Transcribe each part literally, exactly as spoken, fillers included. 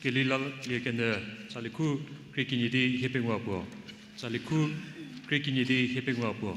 Kelila liekenyü, tsali khu krie kenie di hie pengou puo. Tsali khu krie kenie di hie pengou puo.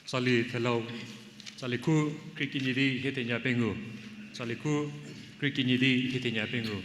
Tsali thelau, tsali khu krie kenie di hie thenya pengou. Tsali khu krie kenie di hie thenya pengou.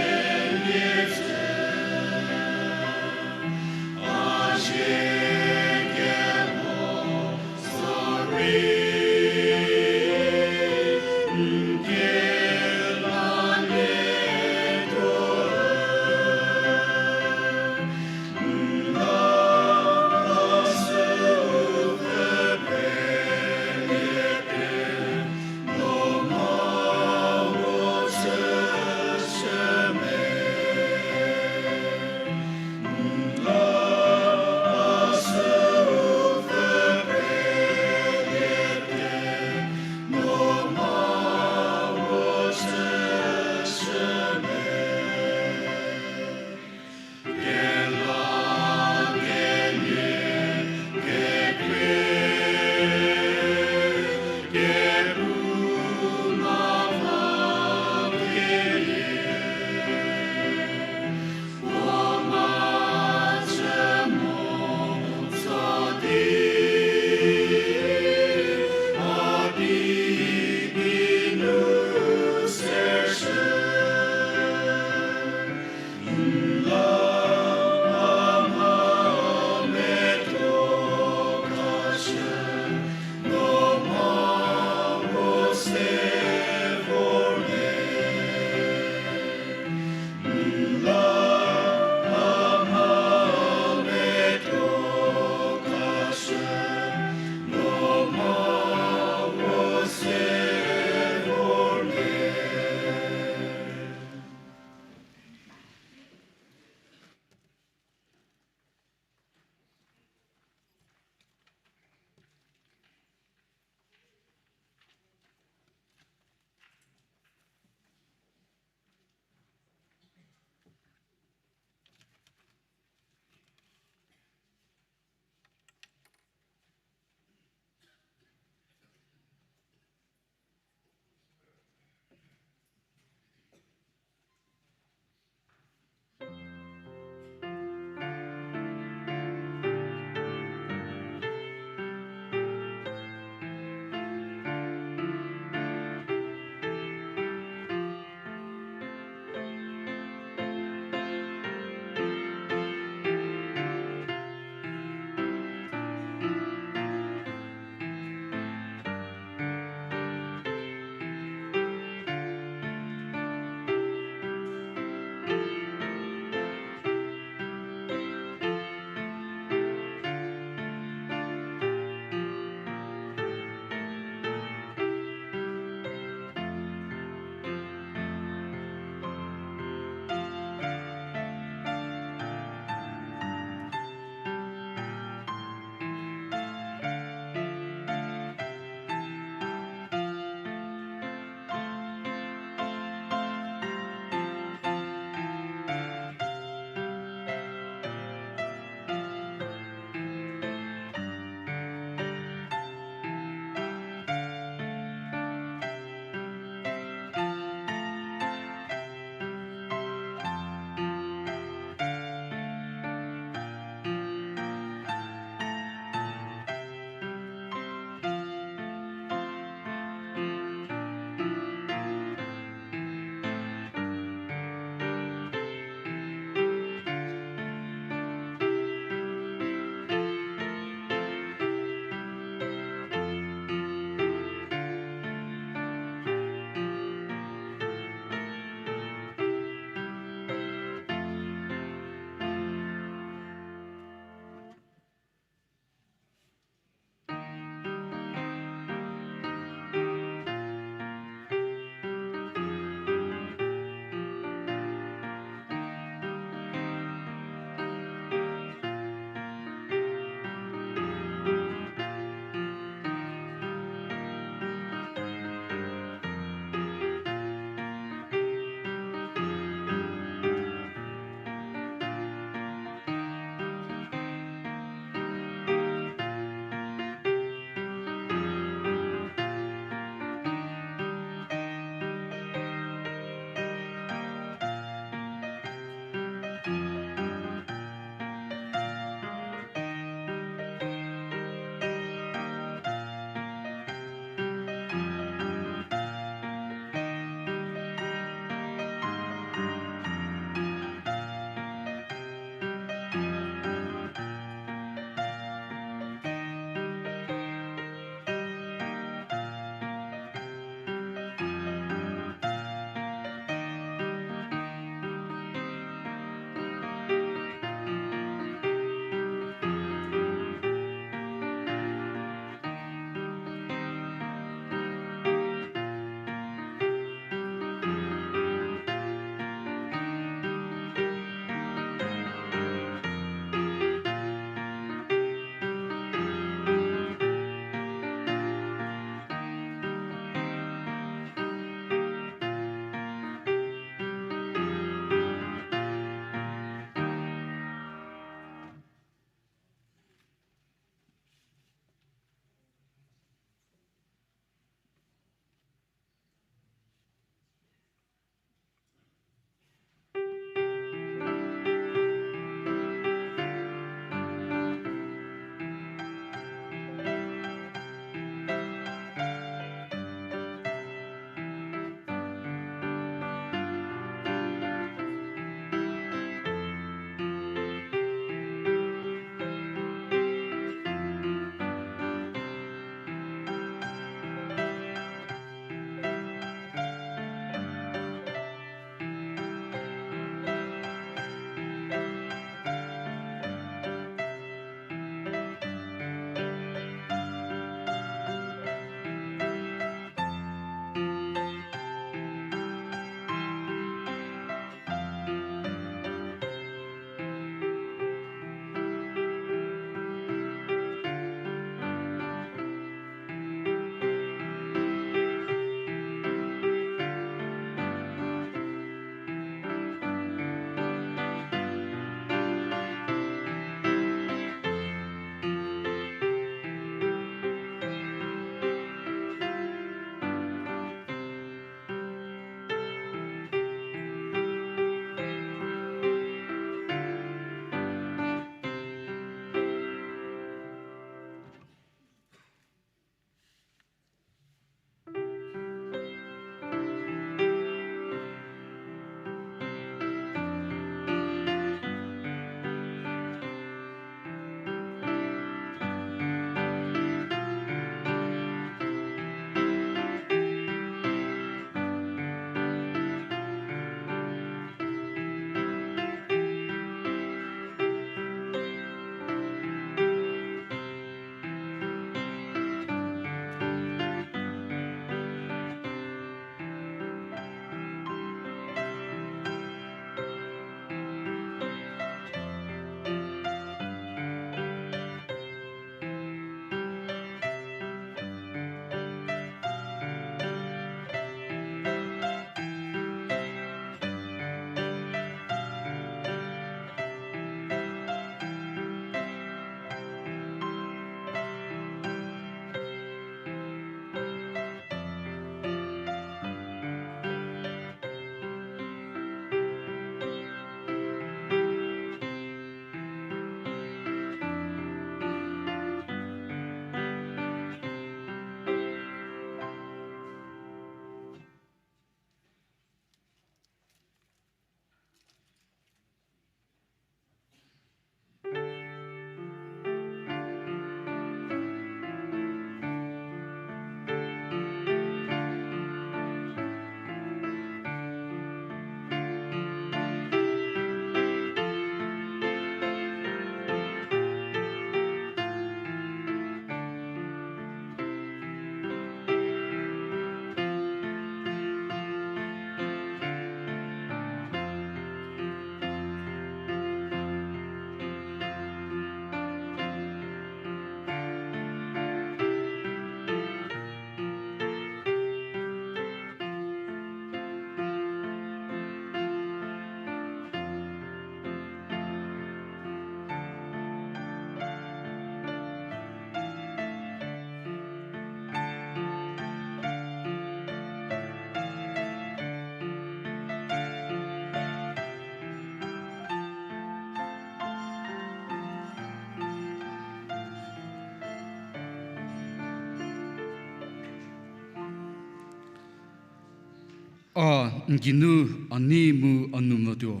A n geinu a nei mu a nou mvütuo.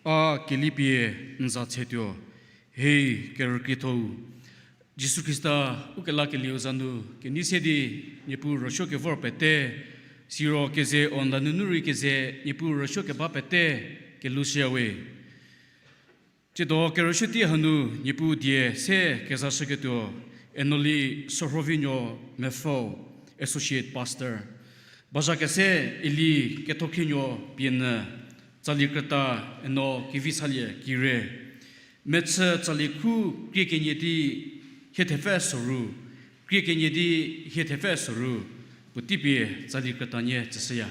A kelipie n za tshetuo. Hei kerükriethou, Jisu Khrista ukelakelieu za nu kenei se di Niepuu rüsuo kevor pete, siro keze online nunu rei keze Niepuu rüsuo keba pete kelushüyawe. Tsiedo kerüsuo tei hanu Niepuu die se kezashüketuo Enoli Sorhovinuo Mepfü, Associate Pastor, bazha kese Eli Kethokhrinuo Pienyü, tsali krüta Eno Kevisalie Kire, mechü tsali khu krie kenie di hie thepfü soru, krie kenie di hie thepfü soru, puotei pie tsali krüta nie tsüshüya.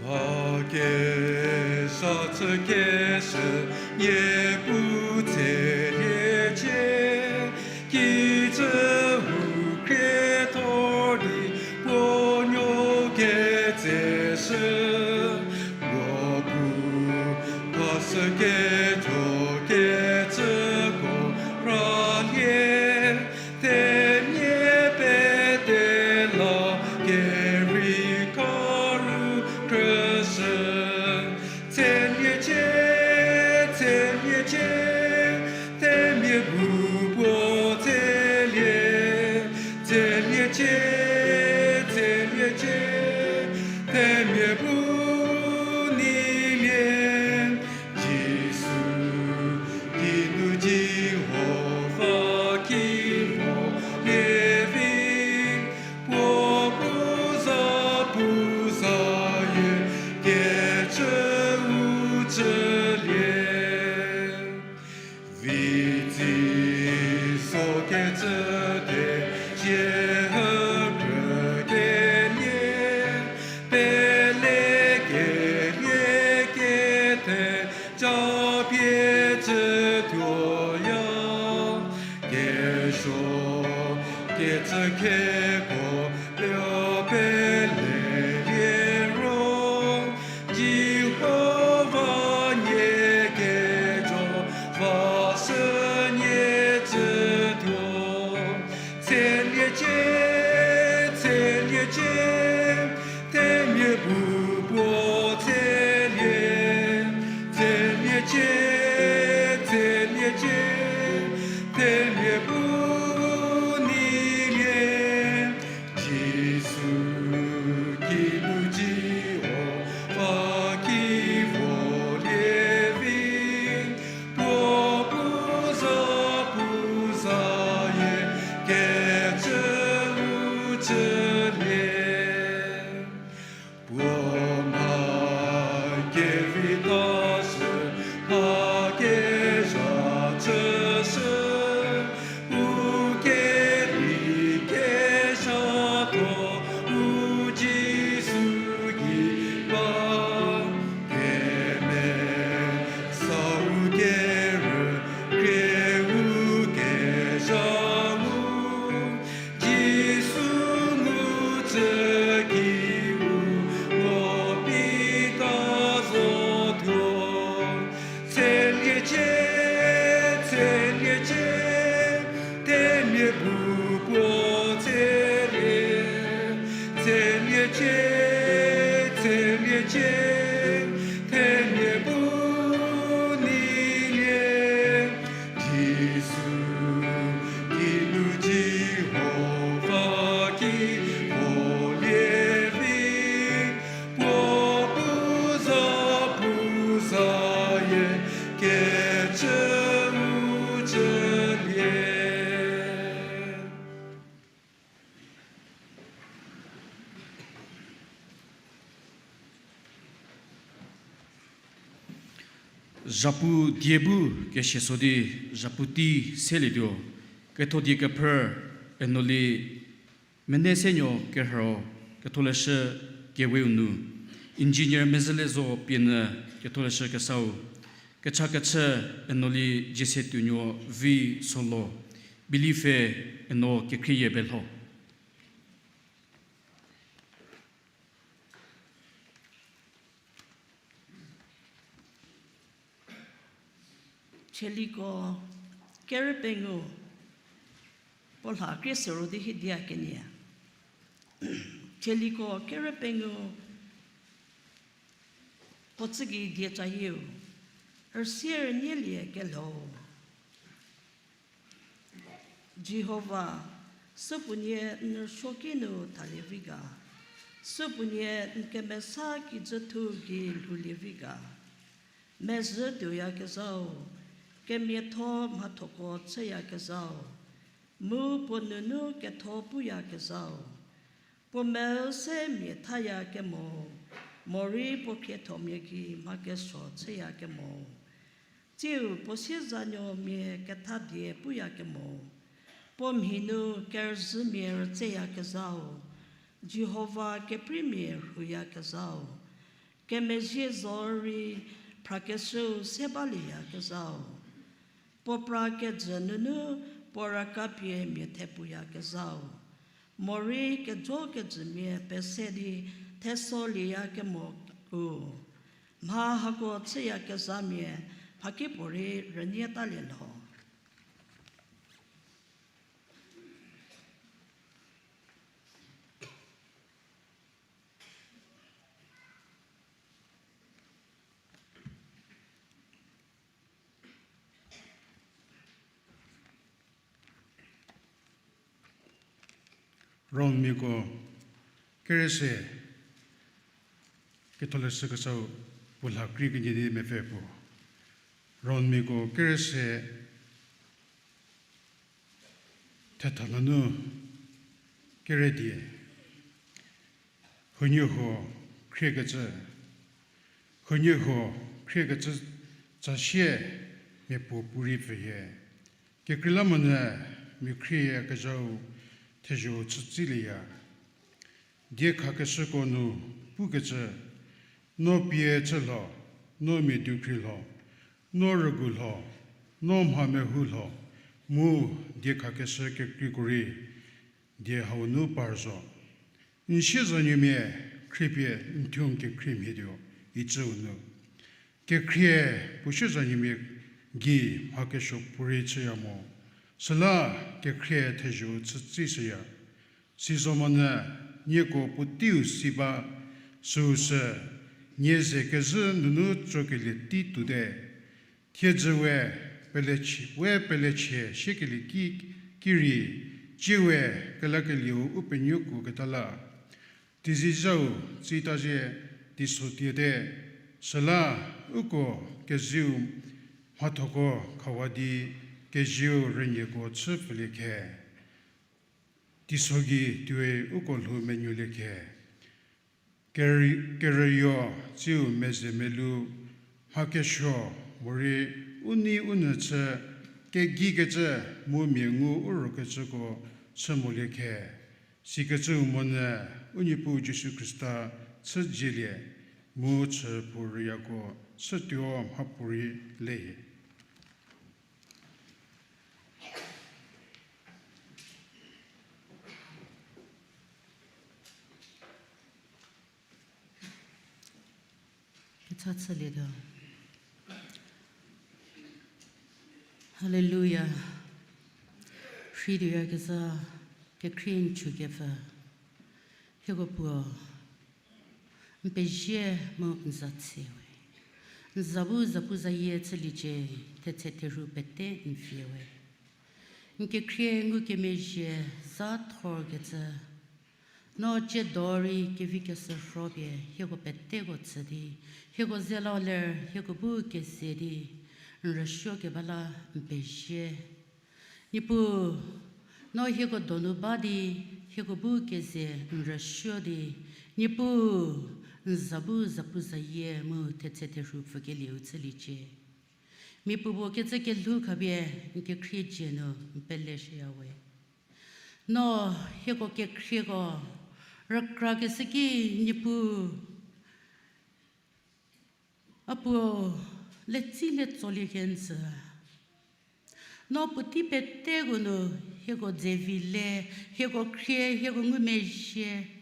Mha kezha chükeshü Niepuu tseliecie, kijü u khriethor di puo nuo ketseshü, puo bu khashü ketuo kecüko ralie, themia pete la kerei karu khrüshü. Tseliecie, tseliecie, themia bu puo tselie. Tseliecie, tseliecie, themia bu neilie. Jisu, kinu Jihova ki vo lievi, puo pu za pu zayie kecü u cülie. Vitsi so kecü te cie hükrü kenie, pelekelie kete ca pie cütuoya. Kesuo kecü kheko pie pelelie ro, Jihova nie kejo va sü nie cütuo. Tseliecie, tseliecie, themia bu puo tselie. Tseliecie, tseliecie, themia bu neilie. Jisu, kinu Jihova ki vo lievi, puo pu za pu zayie kecü u cülie. Puo mha kevita shü, mha kezha chüshü, u keli kezhatho u Jisu gei ba, kemesa u kerükrie u kezha mu, Jisu ngutsü ki u mo pita zotuo. Tseliecie, tseliecie, themia bu puo tselie. Tseliecie, tseliecie, themia bu neilie. Jisu, kinu Jihova ki vo lievi, puo pu za pu zayie kecü u cülie. Zhapu die bu kesie so di zhapu tei selietuo, ketho die kephrü Enoli Menesenuo Kerhüro, Ketholeshü Keweu nu, Engineer Mezelezo Pienyü, Ketholeshü Kesau, kechakechü Enoli Jiesetuonuo Vi Solo, Believe Eno Kekhrieyiebelho. Theliko kere pengou, puo lha krie sero di hiedia kenie. Theliko kere pengou, puo tsügei die cayieu, rüsie rünielie kelhou. Jihova, supuonie n rüsuoki nu thalie vi ga, supuonie n kemesa kijüthu gei lhoulie vi ga. Mezhü tuoyakezhau, kemiatho mhathoko chüyakezhau, mu puo nunu ketho puyakezhau, puo meu se mia thayakemo, morei puo khriethomia gei mha kesuo chüyakemo, tsiu puo siezanuomia kethadie puyakemo, puo mhi nu kerüzhümia rütseyakezhau, Jihova keprimia rhuyakezhau, kemezhie zorei phrakeshüu se balieyakezhau, puo pra kejü nunu puo raka pie mia thepuyakezhau, morei kejo kejümia pese di thesolieyakemoku, mha hako chüyakezhamia mhakipuorei rünietalie lho. Rommiako kere se, Ketholeshü Kechau puo lha krie kenie di mepfü puo. Rommiako kere se, thetha nunu kere die. Huoniehuo khriekecü, huoniehuo khriekecü tsasie mia puo puorei pfühie. Kekreilamonyü mia khrieyakezhau thezho-u chütsilieya. Diekhakeshüko nu pukecü, no pie chü lho, no mia dukhri lho, no rügu lho, no mha mehou lho, mu diekhakeshü kekreiko rei die hau nu par zo. N siezanuomia khriepie n thuo n kekhrie mhietuo, icüu nu. Kekhrie puo siezanuomia gei mha kesuo puorei chüya mo. Süla kekhrie thezho-u chütsishüya. Sizomonyü nieko puoteiu si ba, süu sü, nie ze kezhü nunu tsokelie tei tuote. Thiedzü we pelechie, we pelechie siekelie ki, ki rei, tsie we kelakelieu u penuokuoketa la. Teizizau tsitazhie teiso tiete, süla uko kezieu mhathoko khawa di kezieu rünieko chü pfülie khe. Teiso gei tuoi uko lhou menuolie khe. Kerü-, kerüyo tsiu meze melu, mha kesuo, morei u nei u nyü chü, kegikecü mu mia ngu u rokecüko chü molie khe. Sikecüu monyü u Niepuu Jisu Khrista chüdzielie mu chü puo rüyako chütuo mhapuorei lehie. Kecha chülietuo. Haleluya. Rhei tuoyakezha, kekhrie n chükepfü, hieko puo n pezie mu n za tsewe. N za bu zapuzayie chüliecie, thetse therhu pete n vie we. N kekhrie ngukemezhie za thorkecü, no tsiedo rei kevi kesürhopie hieko peteko tsü di, hieko ze la ler hieko bu keze di n rüsuokeba la n pezie. Niepuu, no hieko donu ba di, hieko bu keze n rüsuo di, Niepuu, n za bu zapuzayie mu thetse therhu pfükelieu chüliecie. Mia puopuo kecü kelhou khapie n kekhrie dzie nu n peleshüya we. No hieko kekhrieko rükrakeshü ki, Niepuu, a puo letsi le tsolie kenjü. No puotei peteko nu hieko dzevi le, hieko khrie, hieko ngumezhie.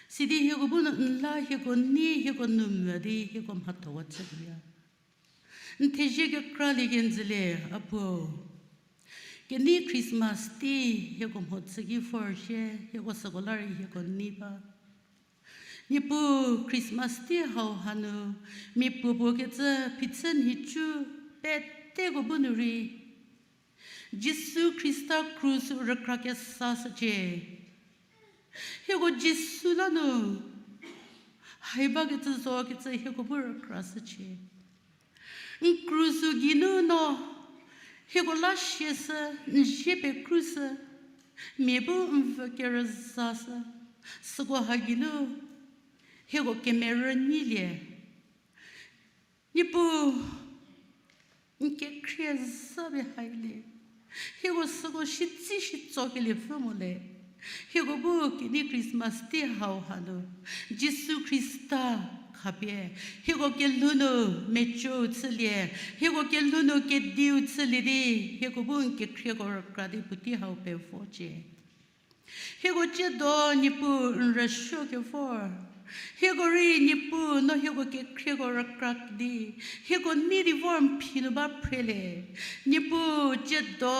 Sidi hieko bu nu n la, hieko nei, hieko nu mvü di hieko mhathoko chütuoya. N thezie kekra lie kenjülie, a puo. Kenei Christmas tei hieko mhodzü ki vor shie, hieko süko la rei hieko nei ba. Niepuu Christmas tei hau hanu, mia puopuo kecü phichü nhicu peteko bu nu rei, Jisu Khrista krus rükra kesa shücie. Hieko Jisu la nu, hai bakecü zo kecü hieko bu rükra shücie. N krus geinu no, hieko la sie shü, n zie pekrüshü, mia bu n vü kerüzashü, süko ha geinu, hieko kemerü nyilie. Niepuu, n kekhrie zapie hailie. Hieko süko shitsi shitso kelie pfü mo le. Hieko bu kenei Christmas tei hau hanu, Jisu Khrista khapie, hieko kelhou nu mecou chülie, hieko kelhou nu kediu chülie di, hieko bu n kekhrieko rükra di puotei hau pevocie. Hieko tsiedo Niepuu n rüsuo kevor. Hieko rei Niepuu no hieko kekhrieko rükra di, hieko nei di vor n phi nu ba phrelie. Niepuu tsiedo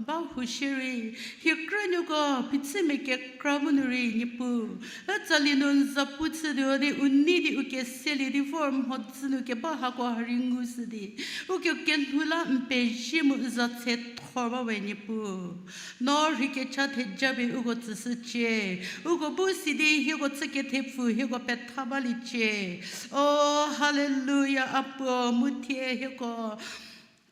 ba hu shierei, hie krünuoko phichümia kekra bu nu rei Niepuu, ütsali nu n zapu chütuo di u nei di u keselie di vor mhodzü nu keba hako ha rei ngushü di, uko kelhou la n pezie mu n za tse thor ba we Niepuu. No rheikecha thejapie uko tsüshücie. Uko bu sidi hieko chü kethepfu hieko petha baliecie. O, haleluya, a puo, mu thie hieko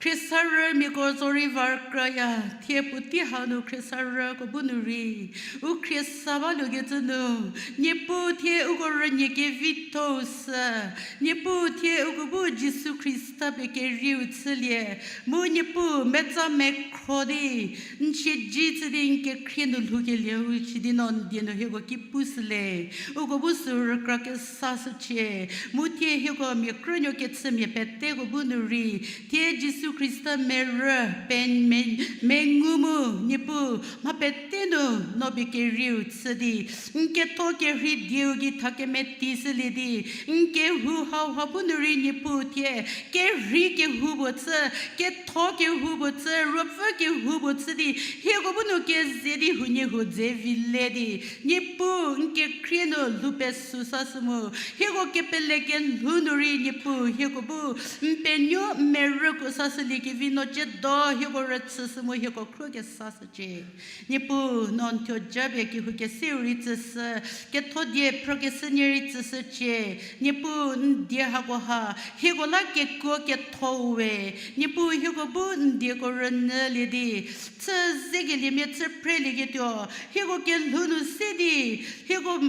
khriesarümiako zorei va rükraya, thie puotei hau nu khriesarüko bu nu rei, u khriesa baluokecü nu, Niepuu thie uko rünie kevitho-u sü, Niepuu thie uko bu Jisu Khrista pie kerieu chülie, mu Niepuu metsa mekhro di, n siedze chü di n kekhrie nu lhoukelieu sidi no n die nu hieko ki pushülie, uko bu sü rükra kesashücie, mu thie hieko mia krünuo kechümia peteko bu nu rei, thie Jisu Khrista merü, pen, me, mengu mu, Niepuu, mha pete nu no pie kerieu chü di, n ketho kerhei dieu gei tha kemeti shülie di, n kehou hauha bu nu rei Niepuu thie, kerhei kehou puo chü, ketho kehou puo chü, ruopfü kehou puo chü di, hieko bu nu keze di huoniehuo dze vi le di, Niepuu n kekhrie nu lhou pesü sashü mu, hieko kepele kelhou nu rei Niepuu hieko bu n penuo merüko sashüliekevi no tsiedo hieko rüchüshü mu hieko khro kesashücie. Niepuu no n thuo japie kehou keseu rei tsüshü, ketho die phrükeshü nie rei tsüshücie. Niepuu n die hako ha, hieko la kekuo ketho-u we. Niepuu hieko bu n dieko rünyülie di, chü zekeliemia chü phrelieketuo, hieko kelhou nu se di, hieko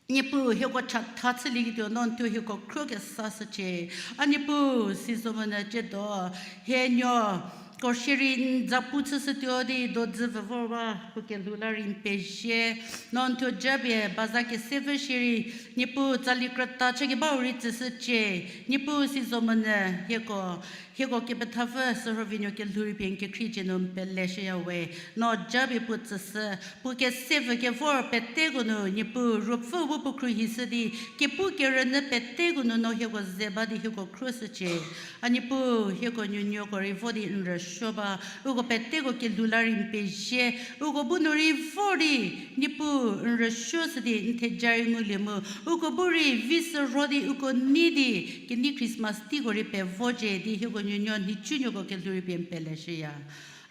Niepuu hieko chatha chülieketuo no n thuo hieko khro kesashücie. A Niepuu, sizomonyü tsiedo, hie nuoko shierei n zapu chüshütuo di dozü vü vor ba, puo kelhou la rei n pezie, no n thuo japie baza kesepfü shierei, Niepuu tsali krüta chükebau rei tsüshücie. Niepuu sizomonyü hieko, hieko kepethapfü sürhovinuo kelhou rei pie n kekhrie cie nu n peleshüya we, no japie puo tsüshü, puo kesepfü kevor peteko nu, Niepuu ruopfü bu puo khruohishü di, kepu kerünyü peteko nu no hieko ze ba di hieko khruoshücie. A Niepuu, hieko nuonuoko rei vo di n rüsuo ba, uko peteko kelhou la rei n pezie, uko bu nu rei vor di, Niepuu n rüsuoshü di n theja rei ngulie mu, uko bu rei vi sürho di uko nei di, kenei Christmas teiko rei pevocie di hieko nuonuo nhicunuoko kelhou rei pie n peleshüya.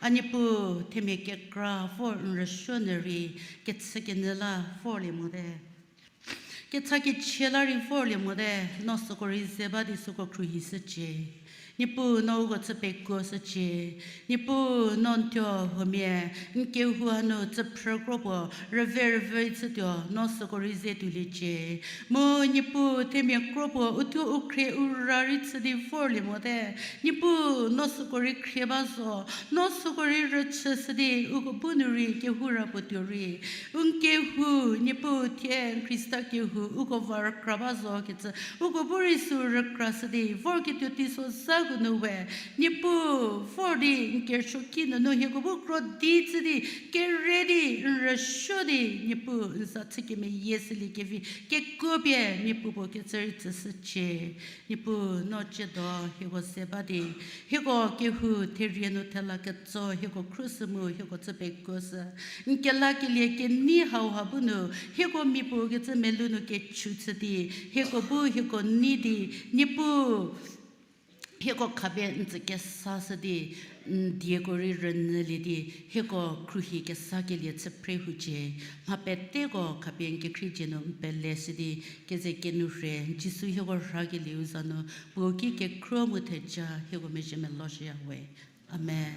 A Niepuu, themia kekra vor n rüsuo nyü rei, kechükenyü la vorlie mote. Kecha kechie la rei vorlie mote, no süko rei ze ba di süko khruohishücie. Niepuu no uko chü pekuoshücie. Niepuu no n thuo huomia, n kehou hanu tsüphrü kro puo, rüve rüve chütuo, no süko rei ze tuoliecie. Mu Niepuu themia kro puo, u thuo u khrie u ra rei chü di vorlie mote. Niepuu no süko rei khrie ba zo, no süko rei rüchüshü di, uko bu nu rei kehou ra puo tuo rei. U n kehou, Niepuu thie n Khrista kehou, uko va rükra ba zo kecü, uko bu rei sü rükrashü di, vorketuo teiso za Niepuu, vor di n kerüsuoki nunu hieko bu kro di chü di, kere di, n rüsuo di, Niepuu, n za chü kemeyie süliekevi, kekuo pie, Niepuu puo kecü rei tsüshücie. Niepuu, no ciedo hieko se ba di, hieko kehou therie nu thela ketso, hieko khruohi mu, hieko chü pekuoshü. N kelakelie kenei hauha bu nu, hieko miapuo kecü melou nu kechu chü di, hieko bu, hieko nei di, Niepuu, hieko khapie n tsü kesashü di, n dieko rei rünyülie di, hieko khruohi kesakelie chü phre hucie, mha peteko khapie n kekhrie dzie nu n peleshü di, keze kenu rhe, Jisu hieko rhakelieu za nu, puo ki kekhruo mu theja hieko mezhie meloshüya we. Amen.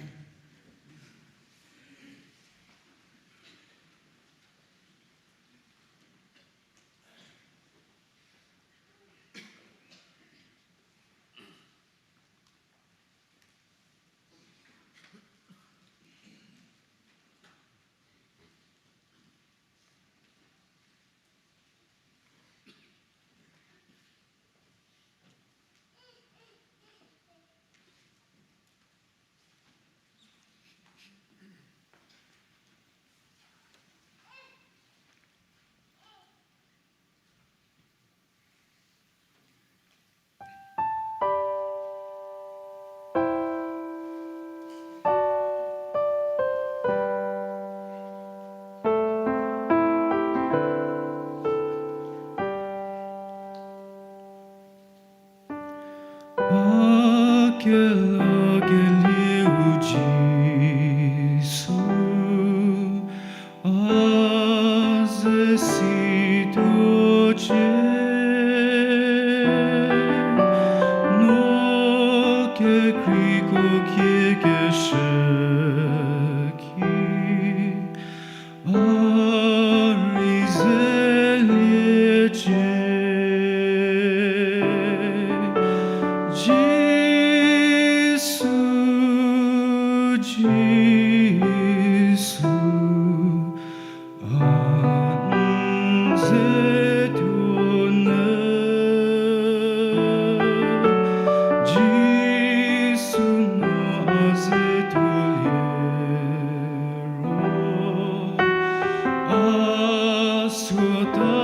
A kelakelieu Jisu, a ze situo cie, no kekreiko kie keshü ki, a rei zeliecie. Jisu, Jisu, a n ze tuo nyü, Jisu no a ze tuo lie ro, a suota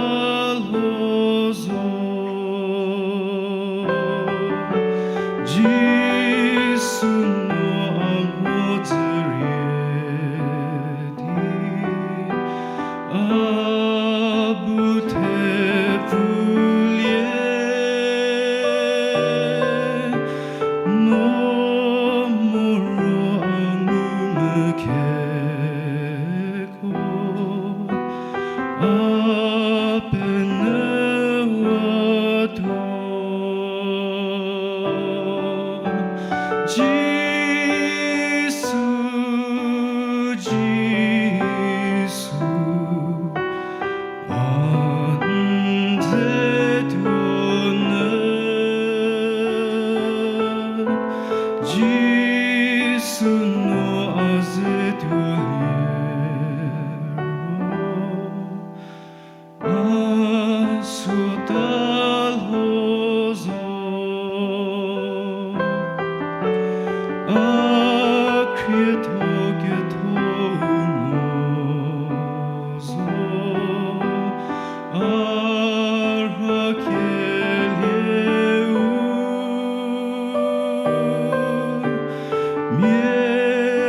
lho zo. Jisu no a mhodzü rie di, a bu thepfulie, no moro a ngumvü khe ko, a penyüwa tuo. Jisu, Jisu, a n ze tuo nyü, Jisu no a ze tuo lie ro, a suota lho zo. A khrietho ketho mo zo, a rhakelieu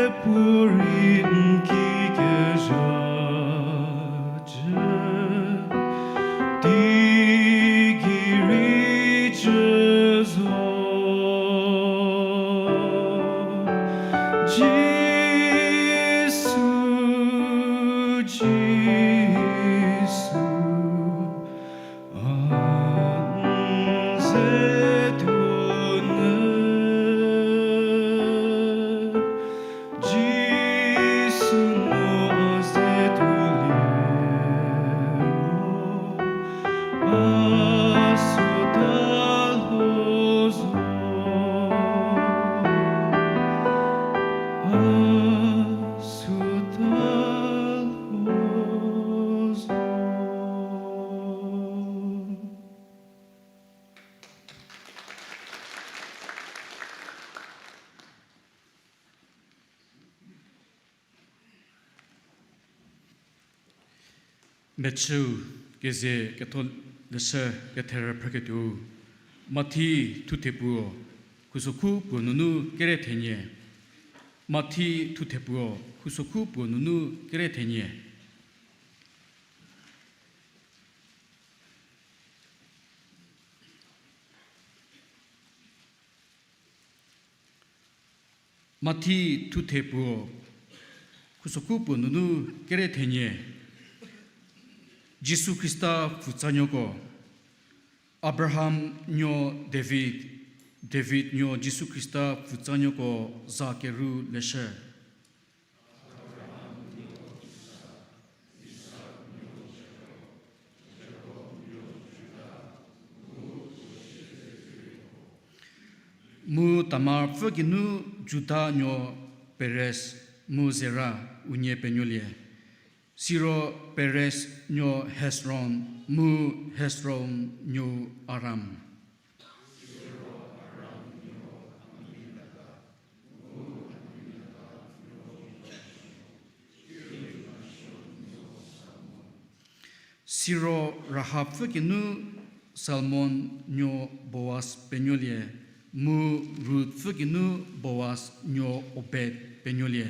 miapuorei n ki kezha jü, teigei rei jü zo. Ji Mechüu keze ketho leshü ketherü phrüketuou. Mathi thuthe puo, khusokhu puo nunu kere thenie. Mathi thuthe puo, khusokhu puo nunu kere thenie. Mathi thuthe puo, khusokhu puo nunu kere thenie. Jisu Khrista pfutsanuoko, Abraham nuo David, David nuo Jisu Khrista pfutsanuoko za keru leshü. Mu Tamar pfü geinu Juda nuo Peres mu Zera unie penuolie. Siro Peres nuo Hesron, mu Hesron nuo Aram. Siro Rahab pfü geinu Salmon nuo Boaz penuolie, mu Rut pfü geinu Boaz nuo Obed penuolie.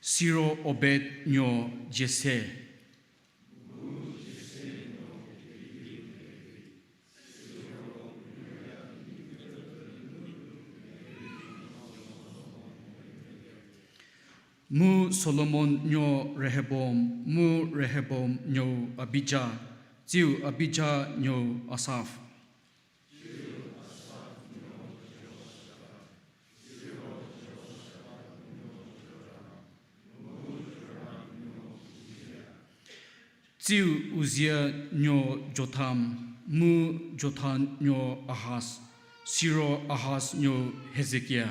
Siro Obed nuo Jese. Mu Solomon nuo Rehoboam, mu Rehoboam nuo Abija, tsiu Abija nuo Asaph. Tsiu Uzia nuo Jotham, mu Jotham nuo Ahaz, siro Ahaz nuo Hezekia.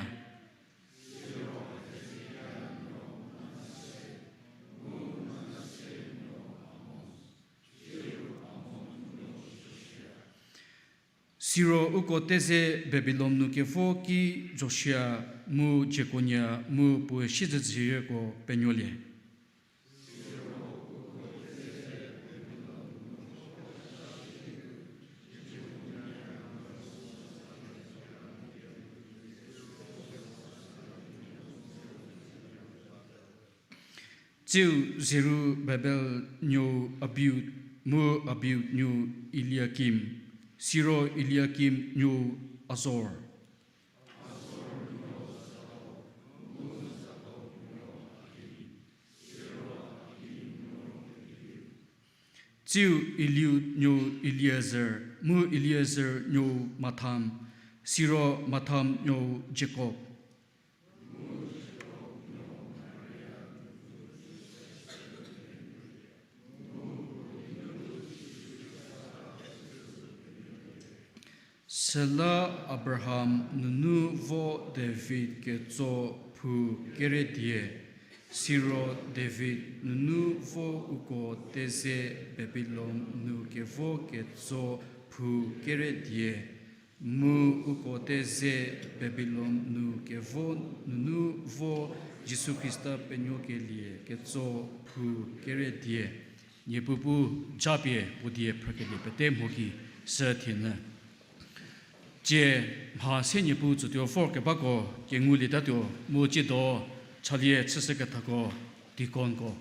Siro uko teze Babilon nu kevo ki Josia mu Jekonia mu puo siezedzürieko penuolie. Tsiu Zerubabel nuo Abiud, mu Abiud nuo Eliakim, siro Eliakim nuo Azor. Tsiu Eliud nuo Eliezer, mu Eliezer nuo Matham, siro Matham nuo Jakob. Süla Abraham nunu vo David ketso phou kere die, siro David nunu vo uko teze Babilon nu kevo ketso phou kere die, mu uko teze Babilon nu kevo nunu vo Jisu Khrista penuokelie ketso phou kere die. Niepuu bu japie puo die phrükelie pete mho ki sü thienyü. Tsie mha se Niepuu tsütuo vorkebako kengulietatuo mu tsiedo chalie chüshükethako deaconko.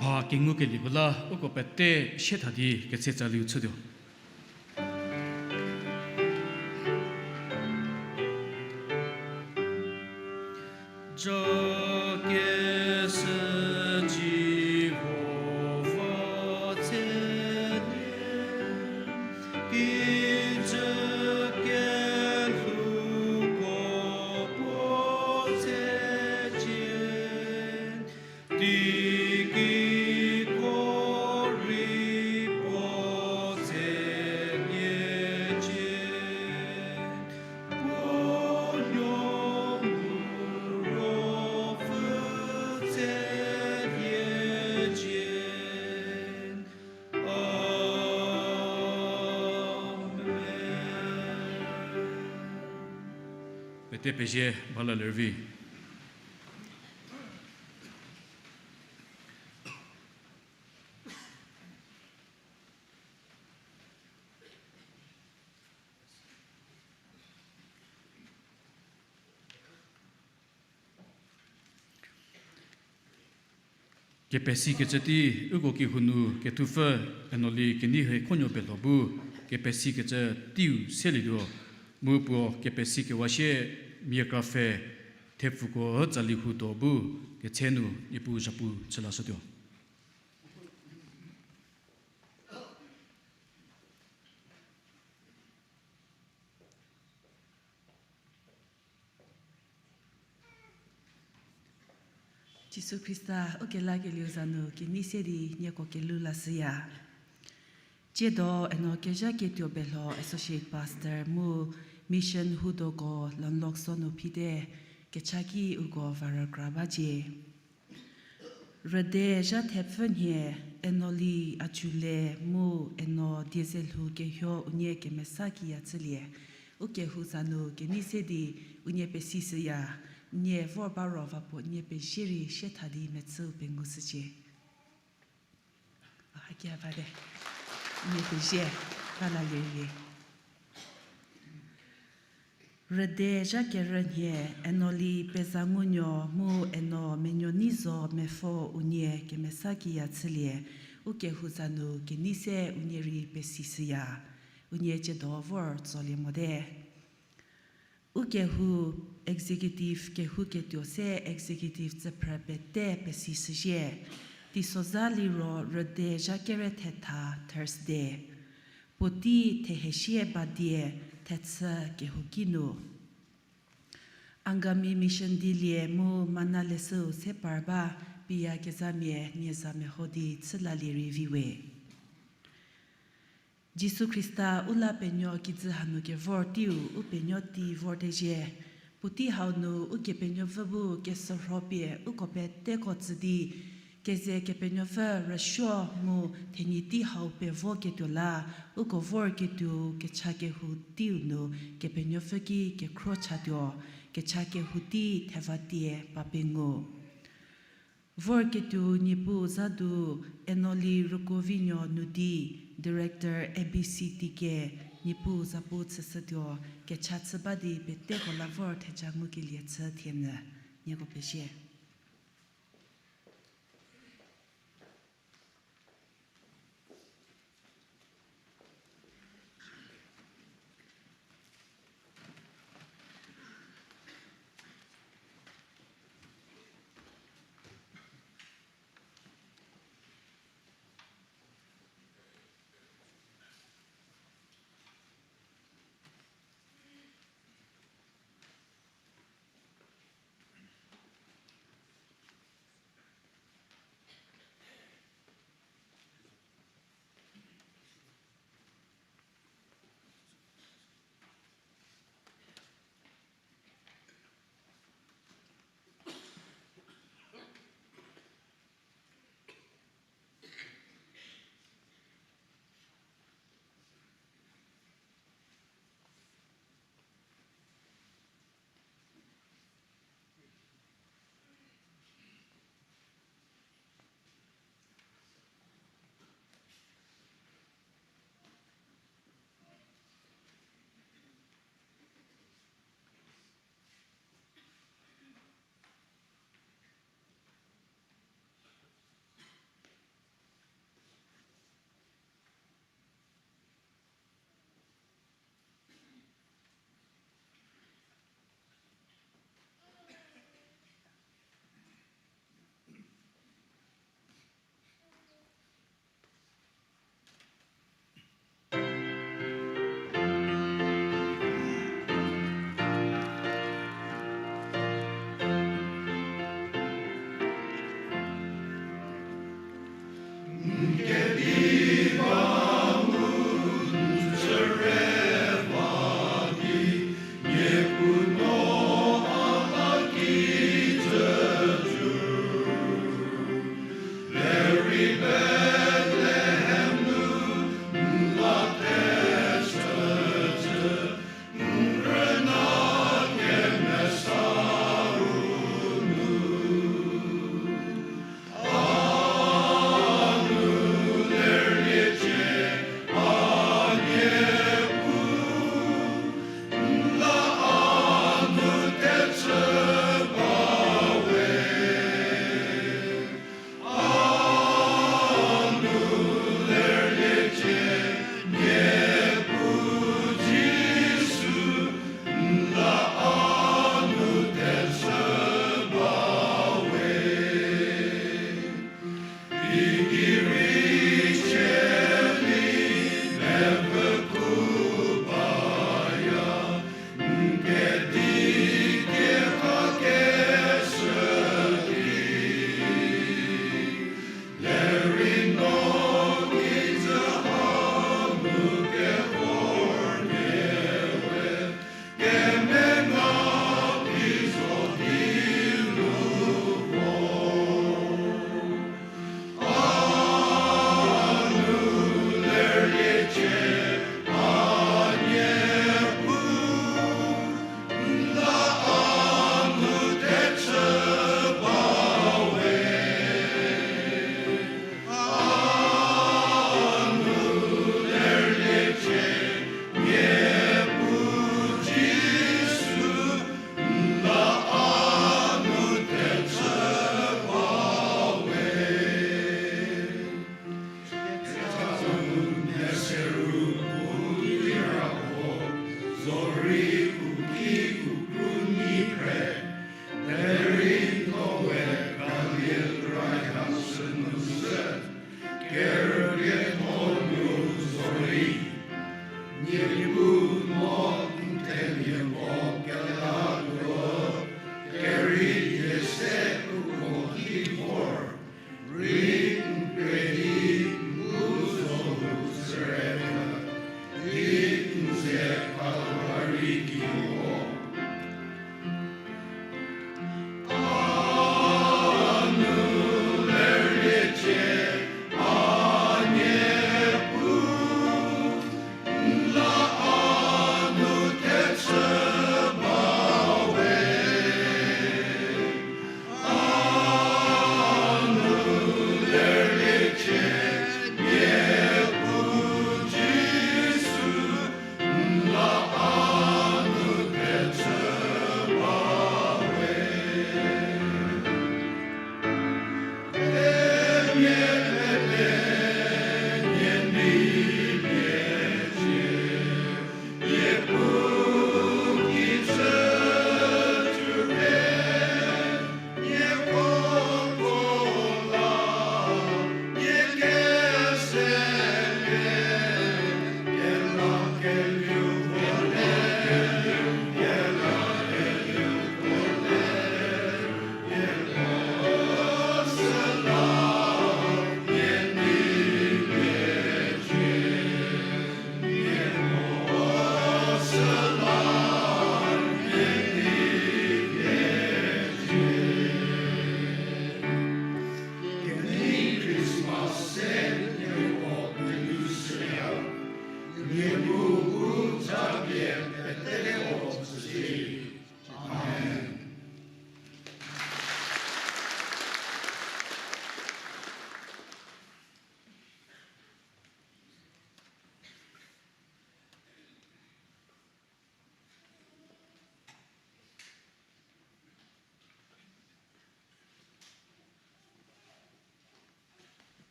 Mha kengukelieko la uko pete sie tha di ketse tsaliu chütuo. Jokeshü Jihova tselie, kijü kelhouko puo tsecie, teiki ko rei puo tseliecie, puo nuo mu ruopfü tseliecie. Amen. Pete pezie, ba la lervi. Kepesikecü tei uko kehou nu kethupfü Enoli Kenei Hekhonuo Belho bu kepesikecü teiu selietuo, mu puo kepesikewa sie mia krapfhe thepfuko tsali huo do bu ketse nu Niepuu zhapu chü lashütuo. Jisu Khrista ukelakelieu za nu kenei se di nieko kelhou lashüya. Tsiedo Eno Kezhaketuo Belho Associate Pastor mu Mission Hudoko Lanlokso nu phite, kechaki uko va rükra bacie. Rüde zha thepfü nhie, Enoli Acule mu Eno Diezelhou Kehuo unie kemesa kiya chülie, ukehou za nu kenei se di unie pesishüya, nie vor ba ro va puo nie pezie rei sie tha di mechüu pengushücie. A, hakia bate. Nie pezie, ba lalie. Rüde zha kerü nhie, Enoli Pezangunuo mu Eno Menuoneizo Mepfo unie kemesa kiya chülie, ukehou za nu kenei se unie rei pesishüya, unie tsiedo vor tsolie mote. Ukehou executive kehouketuo se executive tsüphrü pete pesishüzhie, teisozha liro rüde zha kere thetha Thursday. Puotei thehesie badie thechü kehouki nu. Angami Mission dilie mu mana lesüu se par ba piyakezhamia nie za meho di chü lalie rei vi we. Jisu Khrista u la penuo kijü hanu kevor teiu u penuo tei vortezhie. Puotei hau nu Ukepenuopfü bu kesürho pie uko peteko tsü di, keze Kepenuopfü rüsuo mu thenyi tei hau pevoketuo la, uko vorketuo kecha kehou teiu nu Kepenuopfü ki kekhro chatuo, kecha kehou tei thevatie pa pengu. Vorketuo Niepuu za du Enoli Rükovinuo Nudi, Director A B C T K, Niepuu zapu chüshütuo, kecha chü ba di peteko la vor theja ngukelie chü thienyü, nieko pezie.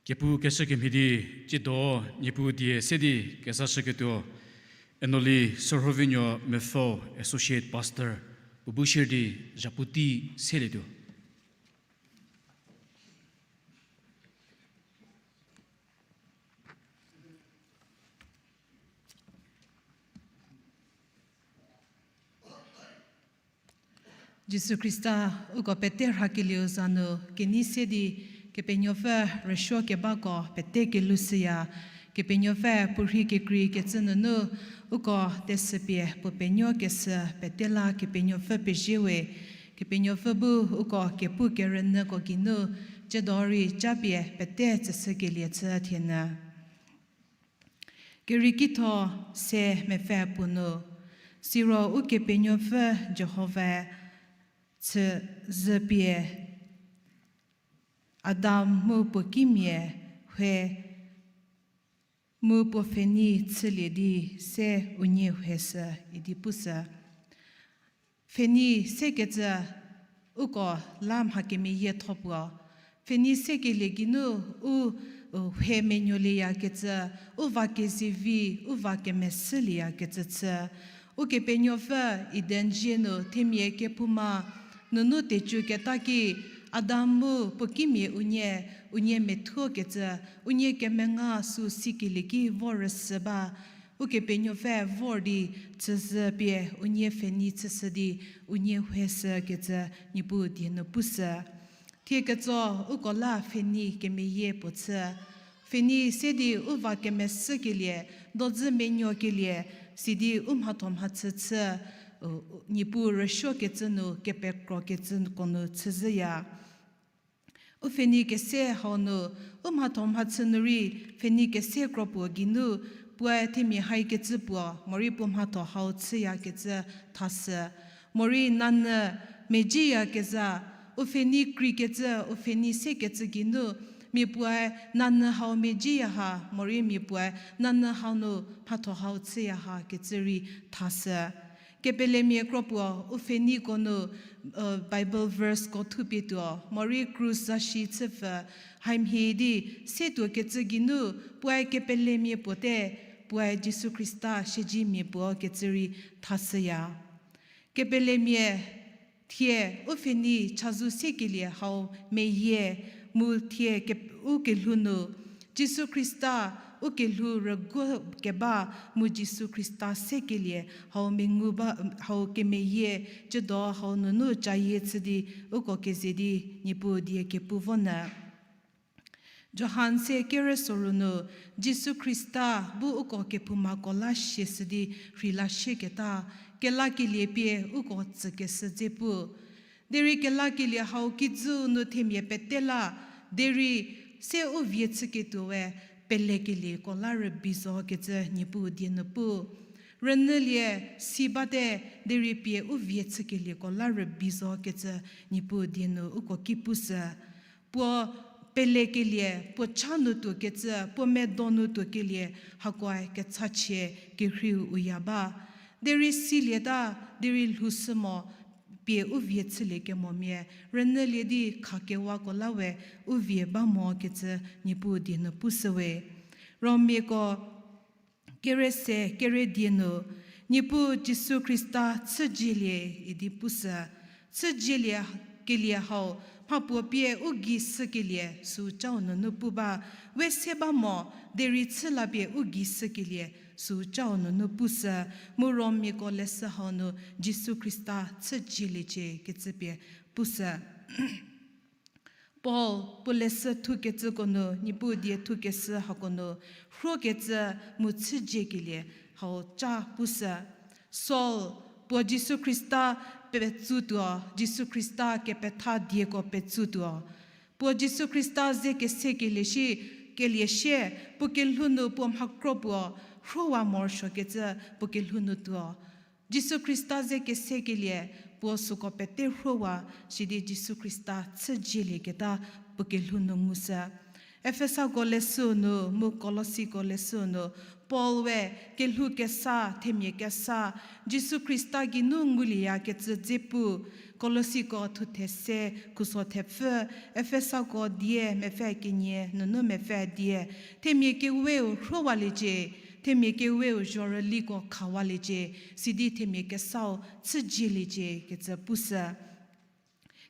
Kepu keshü kemhie di, tsiedo Niepuu die se di kezashüketuo, Enoli Sorhovinuo Mepfü, Associate Pastor, puo bu shie di zhapu tei selietuo. Jisu Khrista, uko pete rhakelieu za nu kenei se di Kepenuopfü rüsuo kebako pete kelhou shüya. Kepenuopfü puorhi kekreikecü nunu uko tesüpie puo penuo keshü pete la Kepenuopfü pezie we. Kepenuopfü bu uko kepu kerünyüko geinu, tsiedo rei japie pete tsüshükelie chü thienyü. Keriekitho se mepfü puo nu, siro Ukepenuopfü Jihova chüzhü pie Adam mu puo kimia hue mu puo pfhenei chülie di se unie hue shü idi pushü. Pfhenei sekecü uko la mha kemeyietho puo. Pfhenei sekelie geinu u, u hue menuolieyakecü, u va kezivi, u va kemesülieyakecü chü. Ukepenuopfü Eden zie nu themia kephouma nunu tecüketa ki Adam mu puo kimia unie, unie methuokecü, unie kemenga sü sikelie ki vor rüshü ba. Ukepenuopfü vor di chüzhü pie unie pfhenei chüshü di unie hue shükecü Niepuu die nu pushü. Thie ketso uko la pfhenei kemeyie puo chü. Pfhenei se di u va kemesükelie, dodzü menuokelie, sidi u mhatho mhachü chü, u, u, Niepuu rüsuokecü nu kepekrokecüko nu chüzhüya. U pfhenei kese hau nu, u mhatho mhachü nu rei pfhenei kese kropuo geinu, puoe themia haikecü puo, morei puo mhatho hau chüyakecü thashü. Morei nanyü mezieyakezha, u pfhenei kreikecü, u pfhenei sekecü geinu, mia puoe nanyü hau mezieya ha, morei mia puoe nanyü hau nu mhatho hau chüya ha kecü rei thashü. Kepelemia kropuo u pfheneiko nu, Bible verseko thupie tuo, morei krus zashi chüpfü, hamhie di se tuokecü geinu, puoe kepelemia puo te, puoe Jisu Khrista siedzemia puo kecü rei thashüya. Kepelemia thie u pfhenei chazou sekelie hau meyie, mu thie ke-, u kelhou nu, Jisu Khrista u kelhou rüguo keba mu Jisu Khrista sekelie hau mengu ba, hau kemeyie, tsiedo hau nunu cayie chü di uko keze di Niepuu die kepu vonyü. Johan se kerü soru nu, Jisu Khrista bu uko kephoumako la siashü di rheila sieketa, kelakelie pie uko tsükeshü dze pu. Derei kelakelie hau kijü nu themia pete la, derei se u vie chüketuoe pelekelieko la rübei zo kecü Niepuu die nu pu. Rünyülie si bate, derei pie u vie chükelieko la rübei zo kecü Niepuu die nu uko ki pushü. Puo pelekelie, puo cha nu tuokecü, puo medo nu tuokelie, hakoe kechachie kerheiu u ya ba. Derei silieta, derei lhoushü mo, pie u vie chülie kemomia, rünyülie di khakewako la we u vie ba mo kecü Niepuu die nu pushüwe. Romiako kere se kere die nu, Niepuu Jisu Khrista chüjielie idi pushü. Chüjielie kelie hau, mhapuo pie u gei shükelie süu chau nunu pu ba, we se ba mo, derei chü la pie u gei shükelie süu chau nunu pushü, mu Romiako leshü hau nu Jisu Khrista chüjieliecie kecü pie pushü. Paul puo leshü thukecüko nu, Niepuu die thukeshü hako nu, rhuokecü mu chüjiekelie hau ca pushü. Saul, puo Jisu Khrista petsutuo, Jisu Khrista kepetha dieko petsutuo. Puo Jisu Khrista ze kesekelie shi, kelie sie, puo kelhou nu puo mhakro puo, rhowa morosuokecü puo kelhou nu tuo. Jisu Khrista ze kesekelie, puo süko pete rhowa, sidi Jisu Khrista chüjielieketa puo kelhou nu ngushü. Efesako leshüu nu mu Kolosiko leshüu nu, Paul we kelhou kesa, themia kesa, Jisu Khrista geinu ngulieyakecü dze pu, Kolosiko thuthe se, khuso thepfü, Efesako die mepfü kenie nunu mepfü die, themia keweu rhowaliecie, themia keweu zhorüliko khawaliecie, sidi themia kesau chüdzieliecie kecü pushü.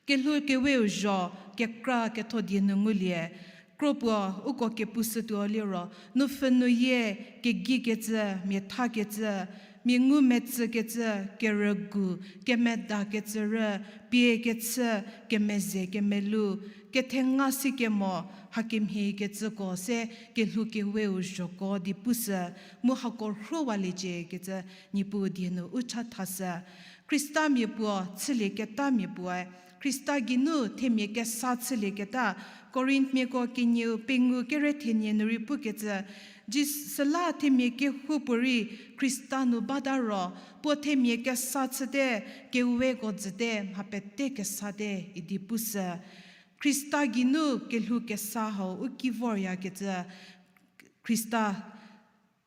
Kelhou keweu zho, kekra ketho die nu ngulie. Kropuo uko kepushütuo liro, nupfhü nuyie, kegikecü, miathakecü, mia ngumetsükecü, kerügu, kemedakecü rü, pie kechü, kemeze kemelu, kethenga sikemo, hakemhie kecüko se kelhou keweu zhoko di pushü, mu hako rhowaliecie kecü Niepuu die nu u chathashü. Khristamia puo chülieketamia puoe, Khrista geinu themia kesa chülieketa, Korinthmiako kenieu pengou kere thenie nu rei pukecü, Jis-, süla themia kehoupuorei Khrista nu bata ro, puo themia kesa chüte, keweko dzüte mha pete kesate idi pushü. Khrista geinu kelhou kesa hau u ki voryakecü, Khrista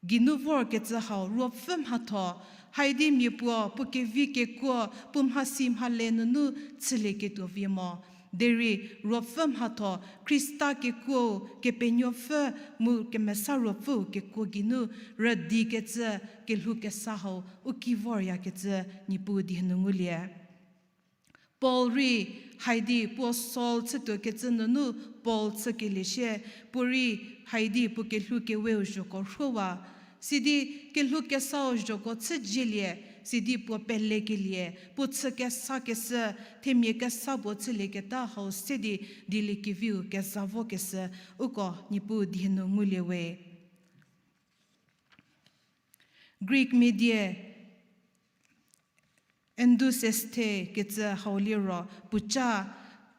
geinu vorkecü hau ruopfü mhatho, haidi mia puo puo kevi kekuo puo mhasi mhale nunu chülieketuo vie mo. Derei ruopfü mhatho Khrista kekuou Kepenuopfü mu Kemesa Ruopfüu kekuo geinu rüdikecü kelhou kesa hau u ki voryakecü Niepuu die nu ngulie. Paul rei haidi puo Saul chütuokecü nunu Paul chükelie shie, puorei haidi puo kelhou keweu zhoko rhowa. Sidi kelhou kesau zhoko chüdzielie, sidi puo pelekelie, puo chü kesakeshü, themia kesa puo chülieketa hau se di dieliekeviu keza vokeshü, uko Niepuu die nu ngulie we. Greek mia die, endusesthe kecü hau liro puoca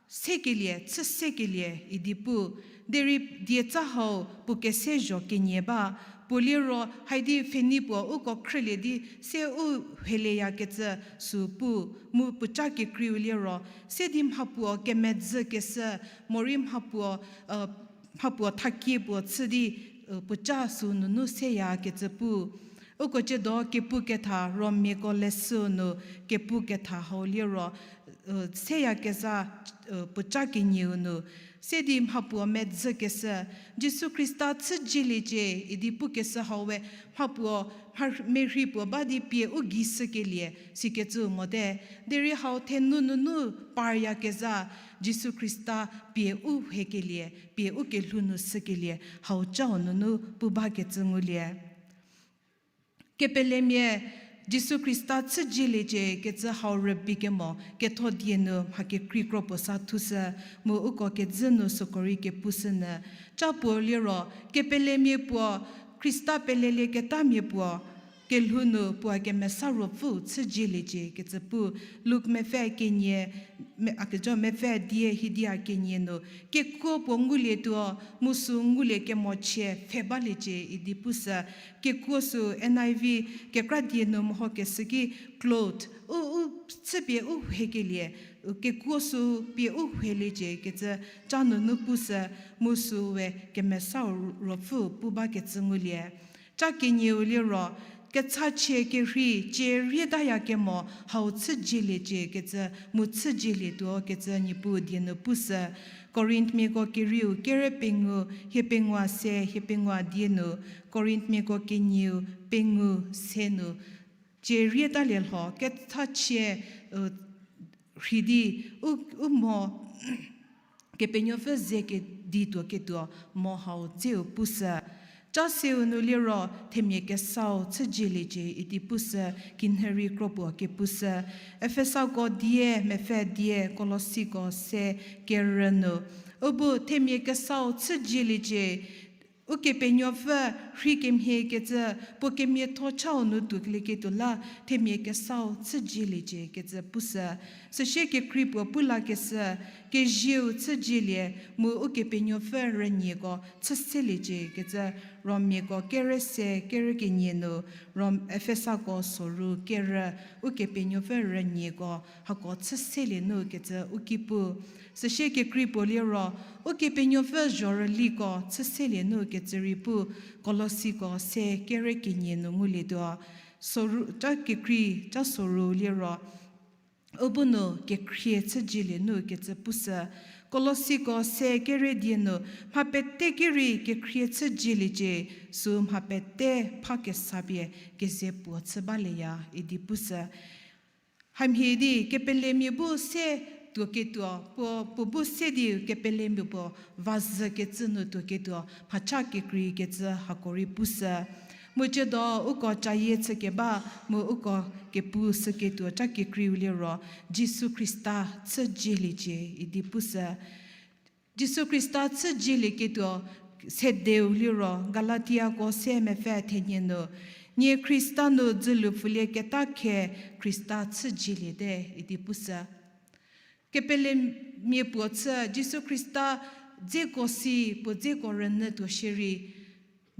sekelie, chü sekelie idi pu, derei dieca hau puo kese zho kenie ba, puo liro haidi pfheni puo uko khrülie di se u heleya kecü sü pu, mu puoca kekreiu liro, se di mhapuo kemedzü keshü, morei mhapuo, mhapuo thakie puo chü di, puoca sü nunu seya kecü pu. Uko ciedo kepu ketha Romiako leshü nu kepu ketha hau liro, seyakezha, puoca kenieu nu, se di mhapuo medzü keshü, Jisu Khrista chüdzieliecie idi pukeshü hau we, mhapuo mha-, merhei puo ba di pie u gei shükelie sikecü mote, derei hau thenu nunu paryakezha, Jisu Khrista pie u hekelie, pie u kelhou nu shükelie, hau cau nunu pu bakecü ngulie. Kepelemia Jisu Khrista chüdzieliecie kecü hau rübei kemo ketho die nu mha kekrei kro puo sa thushü, mu uko kezhü nu süko rei kepushünyü. Ca puo liro, kepelemia puo, Khrista pelelieketamia puo, kelhou nu puoe Kemesa Ruopfüu chüdzieliecie kecü pu, Luk mepfü kenie, me-, a kejo mepfü die hidi a kenie nu, kekuo puo ngulietuo, mu sü ngulie kemochie pfhe baliecie idi pushü, kekuo sü N I V kekra die nu mehokeshü ki cloth, u, u, chüpie u hekelie, kekuo sü pie u heliecie kecü ca nunu pushü, mu sü we Kemesa Ruopfüu pu bakecü ngulie. Ca kenieu liro, kechachie kerhei, cie rietaya kemo, hau chüdzieliecie kecü, mu chüdzielietuo kecü Niepuu die nu pushü. Korinthmiako kerieu kere pengou, hie pengou se, hie pengou die nu, Korinthmiako kenieu pengou se nu, cie rietalie lho, kechachie, rhei di, u, u mo, Kepenuopfü ze kedituo ketuo mo hau dzeu pushü. Ca seu nu liro themia kesau chüdzieliecie idi pushü, kinhürei kro puo kepushü. Efesako die, mepfü die, Kolosiko se, kerü nu. U bu themia kesau chüdzieliecie, Ukepenuopfü rhei kemhie kecü, puo kemiatho chau nu tuokelieketuo la, themia kesau chüdzieliecie kecü pushü. Süsie kekrei puo pu lakeshü, kezieu chüdzielie, mu Ukepenuopfü rünieko chü seliecie kecü, Romiako kere se kere kenie nu, Rom, Efesako soru kerü, Ukepenuopfü rünieko hako chü selie nu kecü u ki pu. Süsie kekrei puo liro, Ukepenuopfü zhorüliko chü selie nu kecü rei pu, Kolosiko se kere kenie nu ngulietuo. Soru, ca kekrei, ca soru liro, u bu nu kekhrie chüjielie nu kecü pushü. Kolosiko se kere die nu, mha pete ki rei kekhrie chüjieliecie, sü mha pete pha kesa pie keze puo chü balieya idi pushü. Hamhie di kepelemia bu se tuoketuo, puo, puo bu se di kepelemia puo vazhükecü nu tuoketuo, mhacha kekreikecü hako rei pushü. Mu ciedo uko cayie chükeba, mu uko kepu shüketuo ca kekreiu liro, Jisu Khrista chüjieliecie idi pushü. Jisu Khrista chüjielieketuo sedeu liro, Galatiako se mepfü thenie nu, nie Khrista nu dzülu pfülieketa khe Khrista chüjieliete idi pushü. Kepelemia puo chü Jisu Khrista dzeko si puo dzeko rünyü tuo shierei,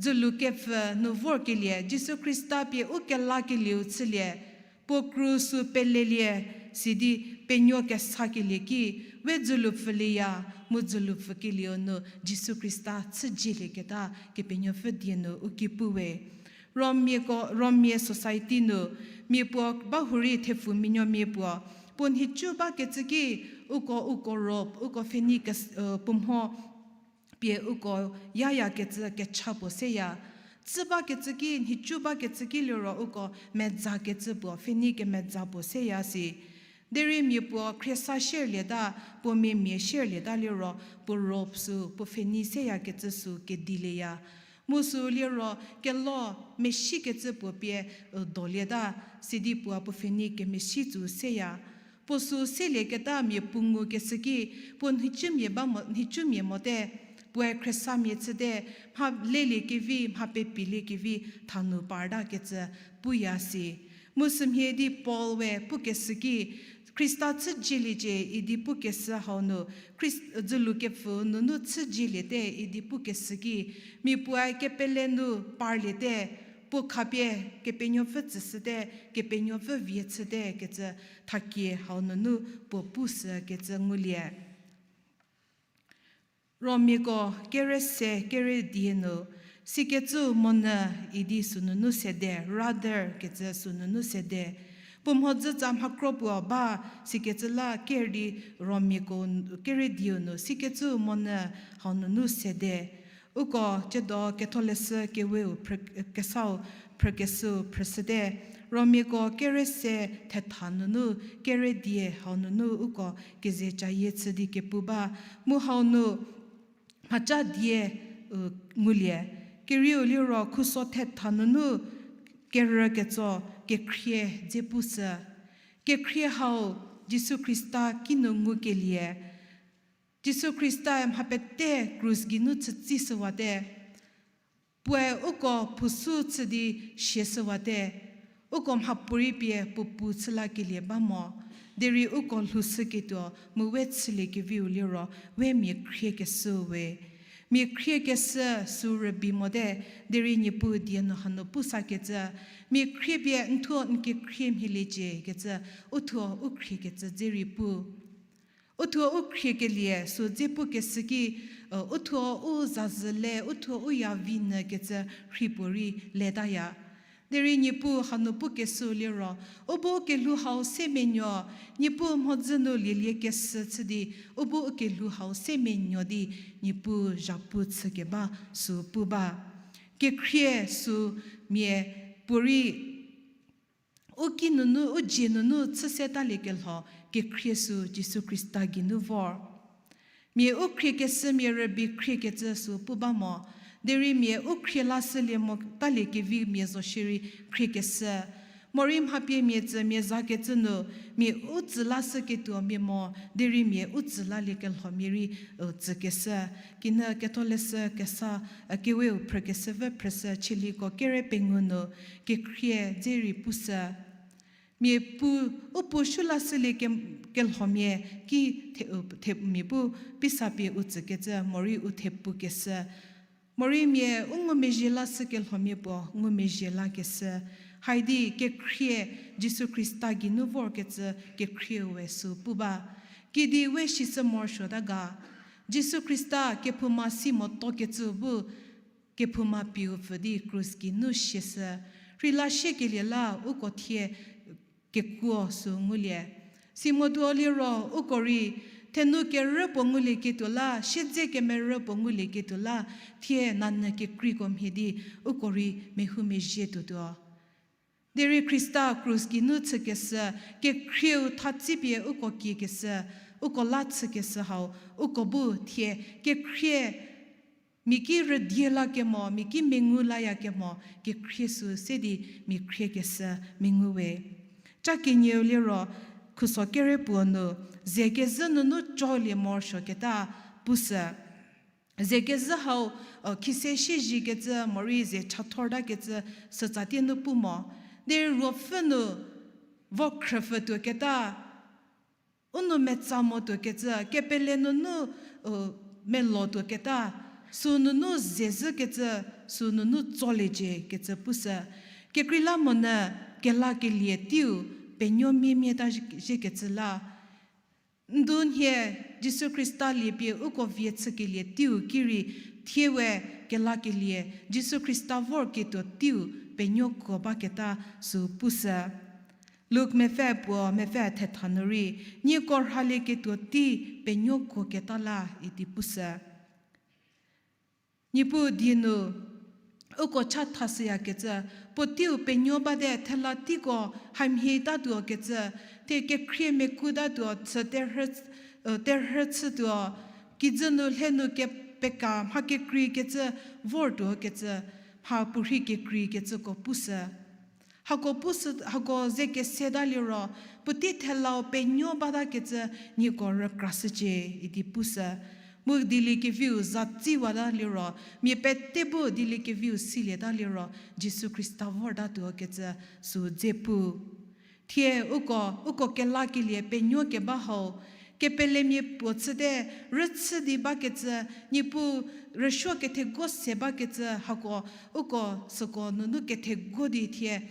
dzülu kepfü nu vorkelie, Jisu Khrista pie u kelakelieu chülie, puo kru sü pelelie, sidi penuo kesakelie ki, we dzülu pfülieya, mu dzülu pfükelieu nu Jisu Khrista chüjielieketa Kepenuopfü die nu u ki pu we. Rommiako, Rommia society nu, mia puo ba hurei thepfu menuomia puo, puo nhicu bakecü ki, uko, uko rope, uko pfhenei kes-, puo mho pie uko yayakecü kecha puo seya. Tsü bakecü ki, nhicu bakecü ki liro uko medzakecü puo, pfhenei kemedza puo seya si. Derei mia puo khriesa sherlieta, puo miamia sherlieta liro, puo rope sü, puo pfhenei seyakecü sü kedilieya. Mu sü liro kelo mesikecü puo pie, u, dolieta, sidi puo puo pfhenei kemesi tsü seya. Puo sü selieketa mia puo ngukeshü ki, puo nhicumia ba mo, nhicumia mote, puoe khriesamia chüte, mha leliekevi, mha pepiliekevi thanu partakecü puya si. Mu sümhie di Paul we pukeshü ki, Khrista chüjieliecie idi pukeshü hau nu, Khrist-, dzülu kepfü nunu chüjieliete idi pukeshü ki, mia puoe kepele nu parliete, puo khapie Kepenuopfü tsüshüte, Kepenuopfü vie chüte kecü thakie hau nunu puo pushükecü ngulie. Rommiako kere se kere die nu, sikecü monyü idi sünunu sede, rather kecü sünunu sede. Puo mhodzütsa mhakro puo ba sikecü la ker di Rommiako kere dieu nu, sikecü monyü hau nunu sede. Uko ciedo Ketholeshü Keweu phrü-, kesau phrükeshüu phrüshüte, Rommiako kere se thetha nunu kere die hau nunu uko keze cayie chü di kepu ba, mu hau nu mhaca die, u, ngulie, kerieu liro khuso thetha nunu kerü ketso kekhrie dze pushü. Kekhrie hau Jisu Khrista kinu ngukelie. Jisu Khristae mha pete krus geinu chütsishüwate. Puoe uko phusu chü di siashüwate, uko mhapuorei pie puo pu chülakelie ba mo, derei uko lhoushüketuo mu we chüliekeviu liro we mia khriekeshüu we. Mia khriekeshü sü rübei mote, derei Niepuu die nu hanu pusakecü, mia khrie pie n thuo n kekhrie mhieliecie kecü, u thuo u khriekecü dze rei pu. U thuo u khriekelie sü dze pukeshü ki, u thuo u zazü le, u thuo u yavi nyü kecü rhei puorei letaya. Derei Niepuu hanu pukeshüu liro, u bu u kelhou hau se menuo, Niepuu mhodzü nu lieliekeshü chü di, u bu u kelhou hau se menuo di, Niepuu zhapu chükeba sü pu ba. Kekhrie sü mia puorei u ki nunu, u dzie nunu chü se taliekelho, kekhrie sü Jisu Khrista geinu vor. Mia u khriekeshü mia rübei khriekecü sü pu ba mo, derei mia u khrie lashülie mo taliekevi mia zo shierei khriekeshü. Morei mha pie mia tsü mia zakecü nu, mia u tsü lashüketuo mia mo, derei mia u tsü laliekelho mia rei, u tsükeshü. Kinu Ketholeshü kesa, a, Keweu phrükeshü pfü phrüshü Chieliko kere pengou nu, kekhrie dze rei pushü. Mia pu, u pu shu lashülie ke-, kelhomia ki the-, u, the-, mia bu pisa pie u tsükecü morei u thepukeshü. Morei mia u ngumezhie la shükelhomia puo ngumezhie lakeshü, haidi kekhrie Jisu Khrista geinu vorkecü kekhrieu we sü pu ba. Kidi we shishü morosuota ga, Jisu Khrista kephouma si motokecü bu kephouma pieu pfü di krus geinu siashü, rheila siekelie la uko thie kekuo sü ngulie. Simotuo liro uko rei, thenu kerü puo ngulieketuo la, siedze kemerü puo ngulieketuo la, thie nanyü kekreiko mhie di uko rei mehoumezhie tuotuo. Derei Khrista krus geinu chükeshü, kekhrieu thatsipie uko kiekeshü, uko la chükeshü hau, uko bu thie kekhrie mia ki rüdie lakemo, mia ki mengu layakemo, kekhrie sü se di mia khriekeshü mengu we. Ca kenieu liro, khuso kere puo nu, ze kezhü nunu colie morosuoketa pushü. Ze kezhü hau, khise siezhiekecü, morei ze chathortakecü, sütsatie nu pu mo. Derei ruopfü nu, vo khrüpfü tuoketa, u nou metsa mo tuokecü, kepele nunu, melo tuoketa, sü nunu ze zhükecü, sü nunu tsoliecie kecü pushü. Kekreilamonyü kelakelie teiu penuo miemieta ziekecü la. Ndunhie Jisu Khrista liepie uko vie chükelie teiu ki rei thie we kelakelie Jisu Khrista vorketuo teiu penuo kuo baketa sü pushü. Luk mepfü puo mepfü thetha nu rei, nieko rhalieketuo tei penuo kuoketa la idi pushü. Niepuu die nu, uko cha thashüyakecü, puoteiu penuo bate thela teiko hamhie tatuokecü, thie kekhrie mekutatuo chü terhü, terhü chütuo, kijü nu lhe nu kepeka mha kekreikecü vortuokecü, mha puorhi kekreikecüko pushü. Hako pushü, hako ze keseta liro, puotei thelau penuo batakecü nieko rükrashücie idi pushü. Mu dieliekeviu zatsi wata liro, mia pete bu dieliekeviu silieta liro, Jisu Khrista vortatuokecü sü dze pu. Thie uko, uko kelakelie penuo keba hau, kepelemia puo chüte, rüchü di bakecü, Niepuu rüsuo kethego se bakecü hako, uko süko nunu kethego di thie,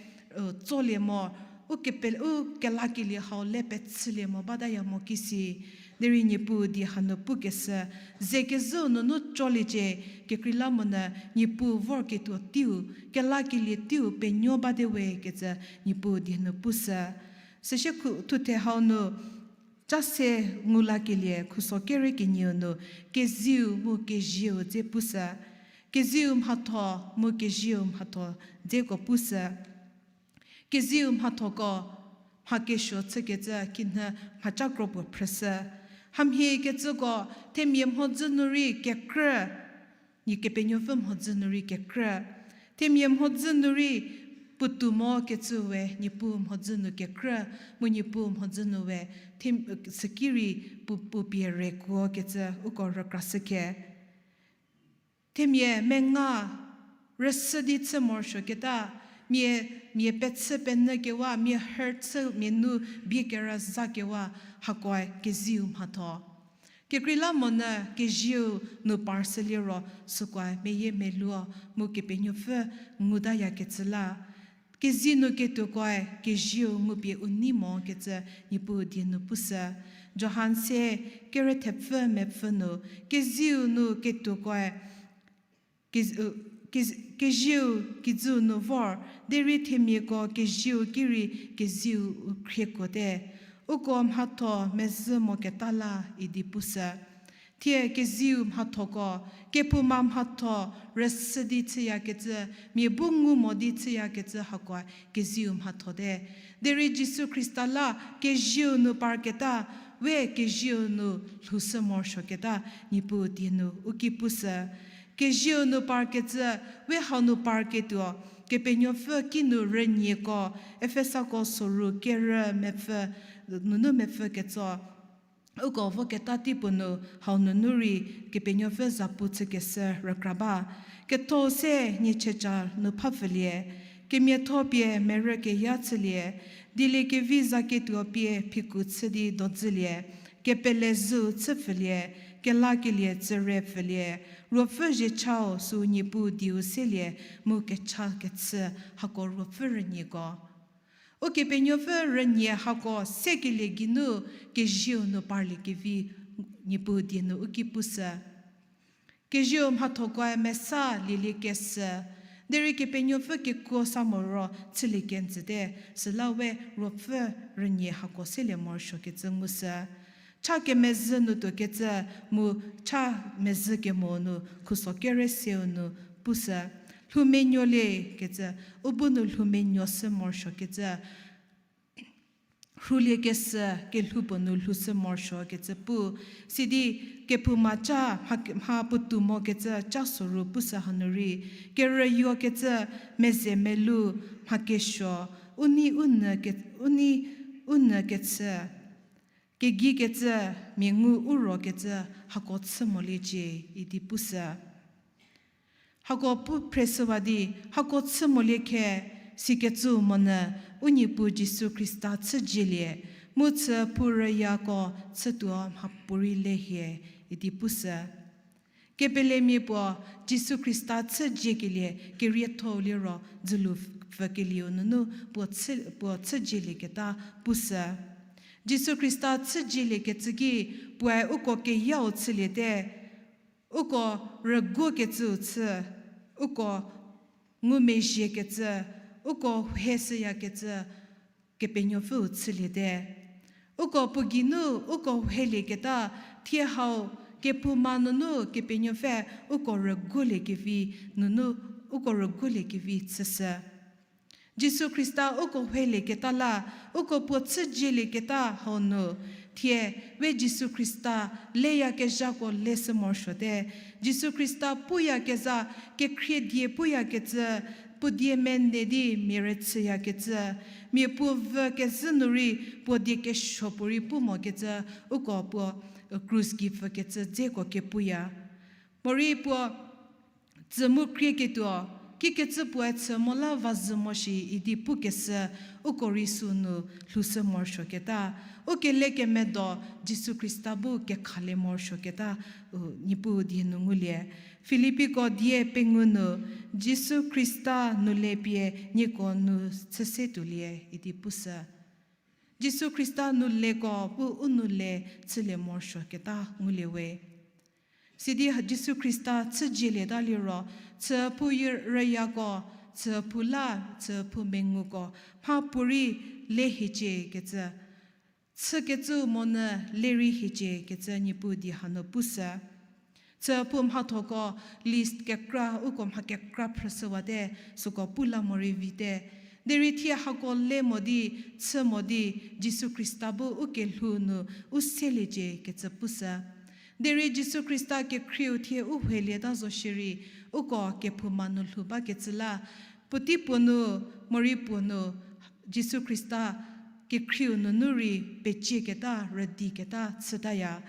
tsolie mo, u kepe-, u kelakelie hau le pechülie mo bataya mo kisi. Derei Niepuu die hanu pukeshü, ze kezhüu nunu tsoliecie, kekreilamonyü Niepuu vorketuo teiu, kelakelie teiu penuo bate we kecü Niepuu die nu pushü. Süsie khu-, thuthe hau nu, ca se ngu lakelie khuso kere kenieu nu, kezieu mu kezieu dze pushü. Kezieu mhatho mu kezieu mhatho dzeko pushü. Kezieu mhathoko mha kesuo chükecü kinhü mhaca kro puo phrüshü. Hamhie kecüko themia mhodzü nu rei kekrü, nie Kepenuopfü mhodzü nu rei kekrü. Themia mhodzü nu rei puotou mo kecü we Niepuu mhodzü nu kekrü, mu Niepuu mhodzü nu we them-, süki rei pu-, puo pie rei kuo kecü uko rükrashükhe. Themia menga rüsü di chü morosuoketa, mia, mia pechü penyü kewa, mia hurt chü mia nu bie kerüza kewa, hakoe kezieu mhatho. Kekreilamonyü kezieu nu parshü liro sükoe meyie meluo mu Kepenuopfü ngutayakecü la. Kezie nu ketuokoe kezieu ngupie u nei mo kecü Niepuu die nu pushü. Johan se kere thepfü mepfü nu, kezieu nu ketuokoe kez-, u, kez-, kezieu kijüu nu vor, derei themiako kezieu ki rei kezieu u khriekuote. Uko mhatho mezhü moketa la idi pushü. Thie kezieu mhathoko, kephouma mhatho rüsü di chüyakecü, mia bu ngu mo di chüyakecü hakoe kezieu mhathote. Derei Jisu Khrista la kezieu nu parketa, we kezieu nu lhoushü morosuoketa Niepuu die nu u ki pushü. Kezieu nu parkecü, we hau nu parketuo, Kepenuopfü kinu rünieko, Efesako soru kerü mepfü, nunu mepfü ketso. Uko voketa teipuo nu hau nunu rei Kepenuopfü zapu chükeshü rükra ba. Ketho se nie chieca nu phapfülie, kemiatho pie merükeya chülie, dieliekevi zaketuo pie phiku chü di dodzülie, kepele zhüu chüpfülie, kelakelie tsüre pfülie, ruopfü zhiechau sü Niepuu dieu selie mu kecha kechü hako ruopfü rünyieko. Ukepenuopfü rünyie hako sekelie geinu kezieu nu parliekevi Niepuu die nu u ki pushü. Kezieu mhathokoe mesa lielie keshü, derei Kepenuopfü kekuo sa moro chülie kenjüte, süla we ruopfü rünyie hako selie morosuokecü ngushü. Cha kemezhü nu tuokecü mu cha mezhü kemo nu khuso kere seu nu pushü. Lhoumenuoliekecü, u bu nu lhoumenuoshü morosuokecü. Rhuliekeshü kelhou puo nu lhoushü morosuokecü pu, sidi kephouma cha mha, mha puotou mokecü cha soru pushü hanu rei, kerüyokecü meze melu mha kesuo, u nei u nyü ke, u nei u nyü kechü, kegikecü mia ngu u rokecü hako chü moliecie idi pushü. Hako pu phreshüwa di, hako chü molie khe, sikecü monyü, u Niepuu Jisu Khrista chüjielie, mu chüphou rüyako chütuo mhapuorei le hie idi pushü. Kepelemia puo Jisu Khrista chüjiekelie kerietho-u liro dzülu pfükelieu nunu puo chü, puo chüjielieketa pushü. Jisu Khrista chüjieliekecü ki puoe uko keyau chüliete, uko rüguokecüu chü, uko ngumezhiekecü, uko heshüyakecü Kepenuopfüu chüliete. Uko puo geinu uko helieketa, thie hau kephouma nunu Kepenuopfü uko rüguoliekevi nunu, uko rüguoliekevi chüshü. Jisu Khrista uko helieketa la, uko puo chüjielieketa hau nu, thie we Jisu Khrista leyakezhako leshü morosuote. Jisu Khrista puyakezha, kekhrie die puyakecü, puo die mene di mia rüchüyakecü, mia puo vü kezhü nu rei puo die kesuo puorei pu mokecü, uko puo, krus gei pfükecü dzeko kepuya. Morei puo tsü mu krieketuo, kikecü puoe chü mo la vazhü mo shi idi pukeshü, uko rei sünu lhoushü morosuoketa, u kelekemedo Jisu Khrista bu kekhalie morosuoketa, u, Niepuu die nu ngulie. Filippiko die pengou nu, Jisu Khrista nu le pie nieko nu chü se tuolie idi pushü. Jisu Khrista nu leko bu u nu le chülie morosuoketa ngulie we. Sidi Jisu Khrista chüjielieta liro, chüphou rüyako, chüphou la, chüphou menguko, mhapuorei le hiecie kecü, chükecü monyü le rei hiecie kecü Niepuu die hanu pushü. Chüphou mhathoko list kekra, uko mha kekra phrüshüwate, süko pu la morei vite. Derei thie hako le mo di, chü mo di, Jisu Khrista bu u kelhou nu u seliecie kecü pushü. Derei Jisu Khrista kekhrieu thie u helieta zo shierei, uko kephouma nu lhou bakecü la, puotei puo nu, morei puo nu, Jisu Khrista kekhrieu nunu rei pecieketa, rüdiketa chütaya.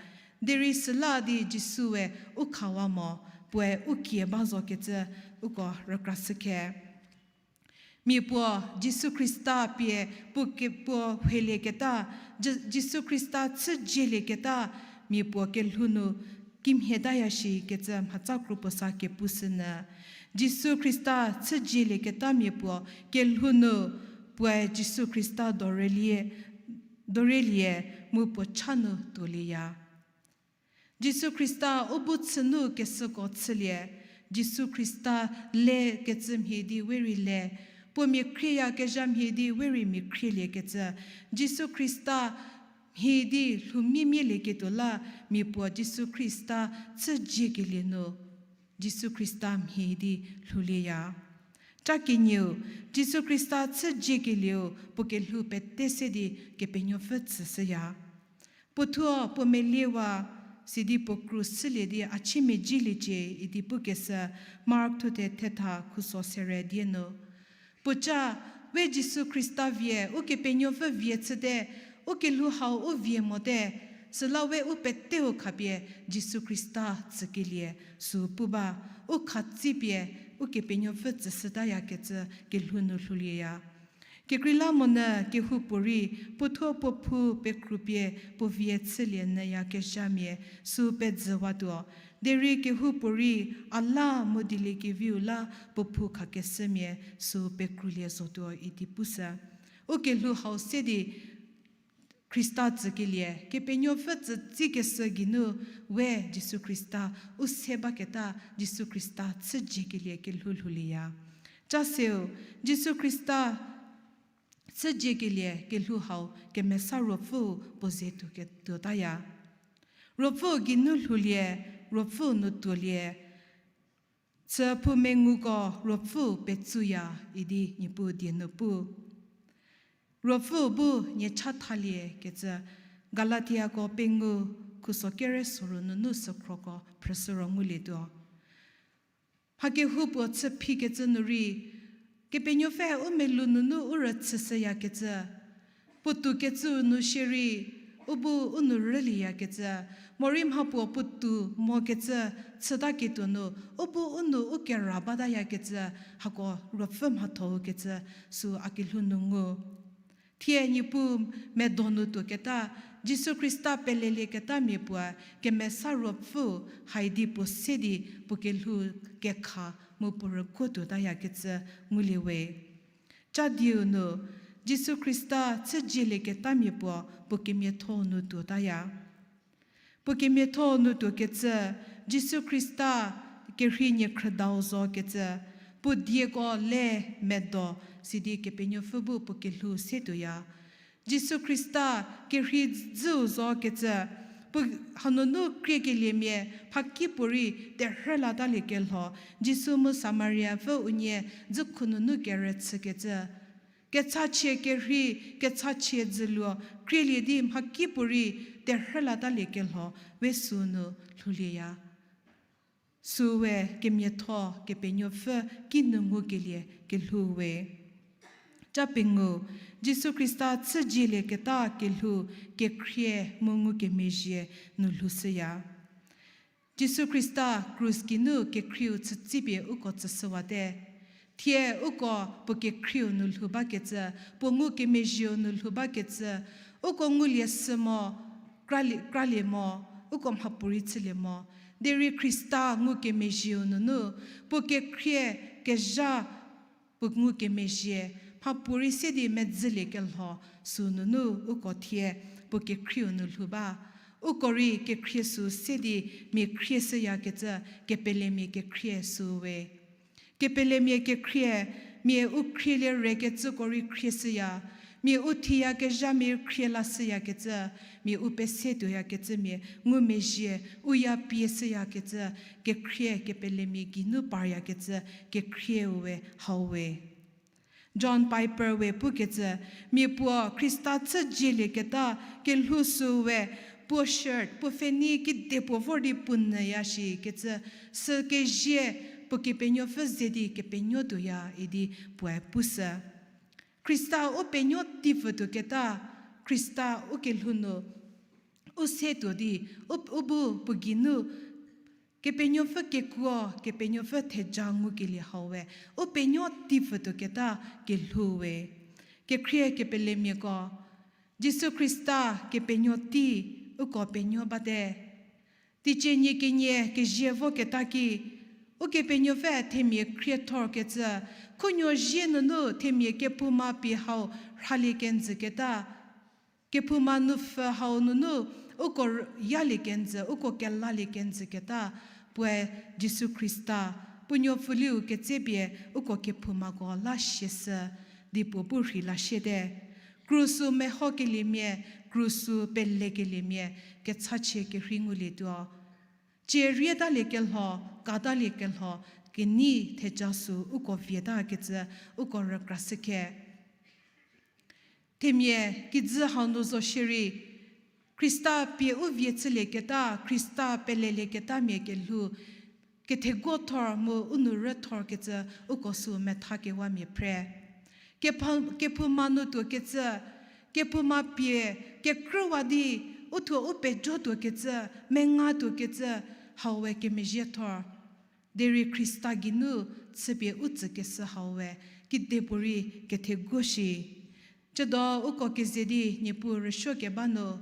Derei süla di Jisue u khawa mo, puoe u kie ba zokecü uko rükrashü khe. Mia puo Jisu Khrista pie puo ke, puo helieketa, Je-, Jisu Khrista chüjielieketa, mia puo kelhou nu kimhietaya shikecü mhatsa kro puo sa kepushünyü. Jisu Khrista chüjielieketa mia puo kelhou nu puoe Jisu Khrista dorelie, dorelie mu puo cha nu tuolieya. Jisu Khrista u bu chünu kesüko chülie, Jisu Khrista le kecü mhie di we rei le, puo mia khrieyakezha mhie di we rei mia khrieliekecü, Jisu Khrista mhie di lhou miemielieketuo la mia puo Jisu Khrista chüjiekelie nu, Jisu Khrista mhie di lhoulieya. Ca kenieu, Jisu Khrista chüjiekelieu puo kelhou pete se di Kepenuopfü tsüshüya. Puo thuo puo meliewa, sidi puo krus chülie di a chie medziliecie idi pukeshü Mark thuthe thetha khuso sere die nu. Puoca, we Jisu Khrista vie, Ukepenuopfü vie chüte, u kelhou hau u vie mote, süla we u peteu khapie Jisu Khrista tsükelie sü pu ba, u khatsipie Ukepenuopfü tsüshütayakecü kelhou nu lhoulieya. Kekreilamonyü kehoupuorei puothuo puo phou pekrupie puo vie chülie nyüyakezhamia süu pedzüwatuo. Derei kehoupuorei a la mu dieliekeviu la puo phou khakeshümia süu pekrulie zotuo idi pushü. Ukelhou hau se di Khrista tsükelie, Kepenuopfü tsütsikeshü geinu we Jisu Khrista u se baketa Jisu Khrista chüjiekelie kelhou lhoulieya. Chaseu, Jisu Khrista chüjiekelie kelhou hau Kemesa Ruopfüu puo ze tuo ke-, tuotaya. Ruopfüu geinu lhoulie, Ruopfüu nu tuolie, chü phoumenguko Ruopfüu petsuya idi Niepuu die nu pu. Ruopfüu bu nie chathalie kecü Galatiako pengou khuso kere soru nunu sükhroko phrüshü ro ngulietuo. Mha kehoupuo chü phikecü nu rei, Kepenuopfü u melou nunu u rüchüshüyakecü, puotou kecüu nu shierei, u bu u nou rülieyakecü, morei mhapuo puotou mokecü chütaketuo nu, u bu u nou u kera batayakecü, hako Ruopfü mhatho-u kecü, süu a kelhou nu ngu. Thie Niepuu medo nu tuoketa, Jisu Khrista pelelieketamia puoe, Kemesa Ruopfüu haidi puo se di puo kelhou kekha mu puo rüguo tuotayakecü ngulie we. Cha dieu nu, Jisu Khrista chüjielie ketamia puo, puo kemiatho nu tuotaya. Puo kemiatho nu tuokecü, Jisu Khrista kerhei niekhrüdau zokecü, puo dieko le medo, sidi Kepenuopfü bu puo kelhou se tuoya. Jisu Khrista kerhei dzüu zokecü, puo hanunu kriekeliemia, mhakipuorei terhü lataliekelho, Jisu mu Samariapfü unie dzükhu nunu kerüchükecü. Kechachie kerhei, kechachie dzüluo, krielie di mhakipuorei terhü lataliekelho, we süu nu lhoulieya. Süu we kemiatho Kepenuopfü kinu ngukelie kelhou we. Cha pengou, Jisu Khrista chüjielieketa kelhou kekhrie mu ngukemezhie nu lhoushüya. Jisu Khrista krus geinu kekhrieu chütsipie uko tsüshüwate. Thie uko puo kekhrieu nu lhou bakecü, puo ngukemezhieu nu lhou bakecü, uko ngulie sü mo, kralie, kralie mo, uko mhapuorei chülie mo. Derei Khrista ngukemezhieu nunu, puo kekhrie kezha puo ngukemezhie, mhapuorei se di medzüliekelho süu nunu uko thie puo kekhrieu nu lhou ba. Uko rei kekhrie süu se di mia khrieshüyakecü, kepelemia kekhrie süu we. Kepelemia kekhrie, mia u khrielie rekecüko rei khrieshüya, mia u thiyakezhamia khrie lashüyakecü, mia u pese tuoyakecümia ngumezhie, u ya pie shüyakecü, kekhrie kepelemia geinu paryakecü, kekhrieu we hau we. John Piper we pukecü, mia puo Khrista chüjielieketa kelhou süu we, puo shirt, puo pfhenei kedipuo vor di puo nyüya shikecü, sü kezie puo Kepenuopfü ze di kepenuo tuoya idi puoe pushü. Khrista u penuo tei pfütuoketa, Khrista u kelhou nu u se tuo di, u, u bu puo geinu Kepenuopfü kekuo, Kepenuopfü theja ngukelie hau we, u penuo tei pfütuoketa kelhou we. Kekhrie kepelemiako, Jisu Khrista kepenuo tei uko penuo bate. Teicie nie kenie kezie voketa ki, Ukepenuopfü themia khriethorkecü, khunuo zie nunu themia kephouma pie hau rhalie kenjüketa, kephouma nupfhü hau nunu uko r-, yalie kenjü, uko kelalie kenjüketa, puoe Jisu Khrista, puo nuopfüliu ketsepie uko kephoumako la sieshü di puo bu rhei la siete. Krusu mehokeliemia, krusu pelekeliemia, kechachie kerhei ngulietuo. Cie rietaliekelho, kataliekelho, kenei theja sü uko vietakecü, uko rükrashükhe. Themia kijü hau nu zo shierei, Khrista pie u vie chülieketa, Khrista pelelieketamia kelhou, ketheguothor mu u nou rüthorkecü uko sü methakewamia phre. Kepha-, kephouma nu tuokecü, kephouma pie, kekrüwa di, u thuo u pejotuokecü, mengatuokecü, hau we kemezhiethor. Derei Khrista geinu chüpie u tsükeshü hau we, kedipuorei ketheguo shi. Chüdo uko keze di Niepuu rüsuo keba nu,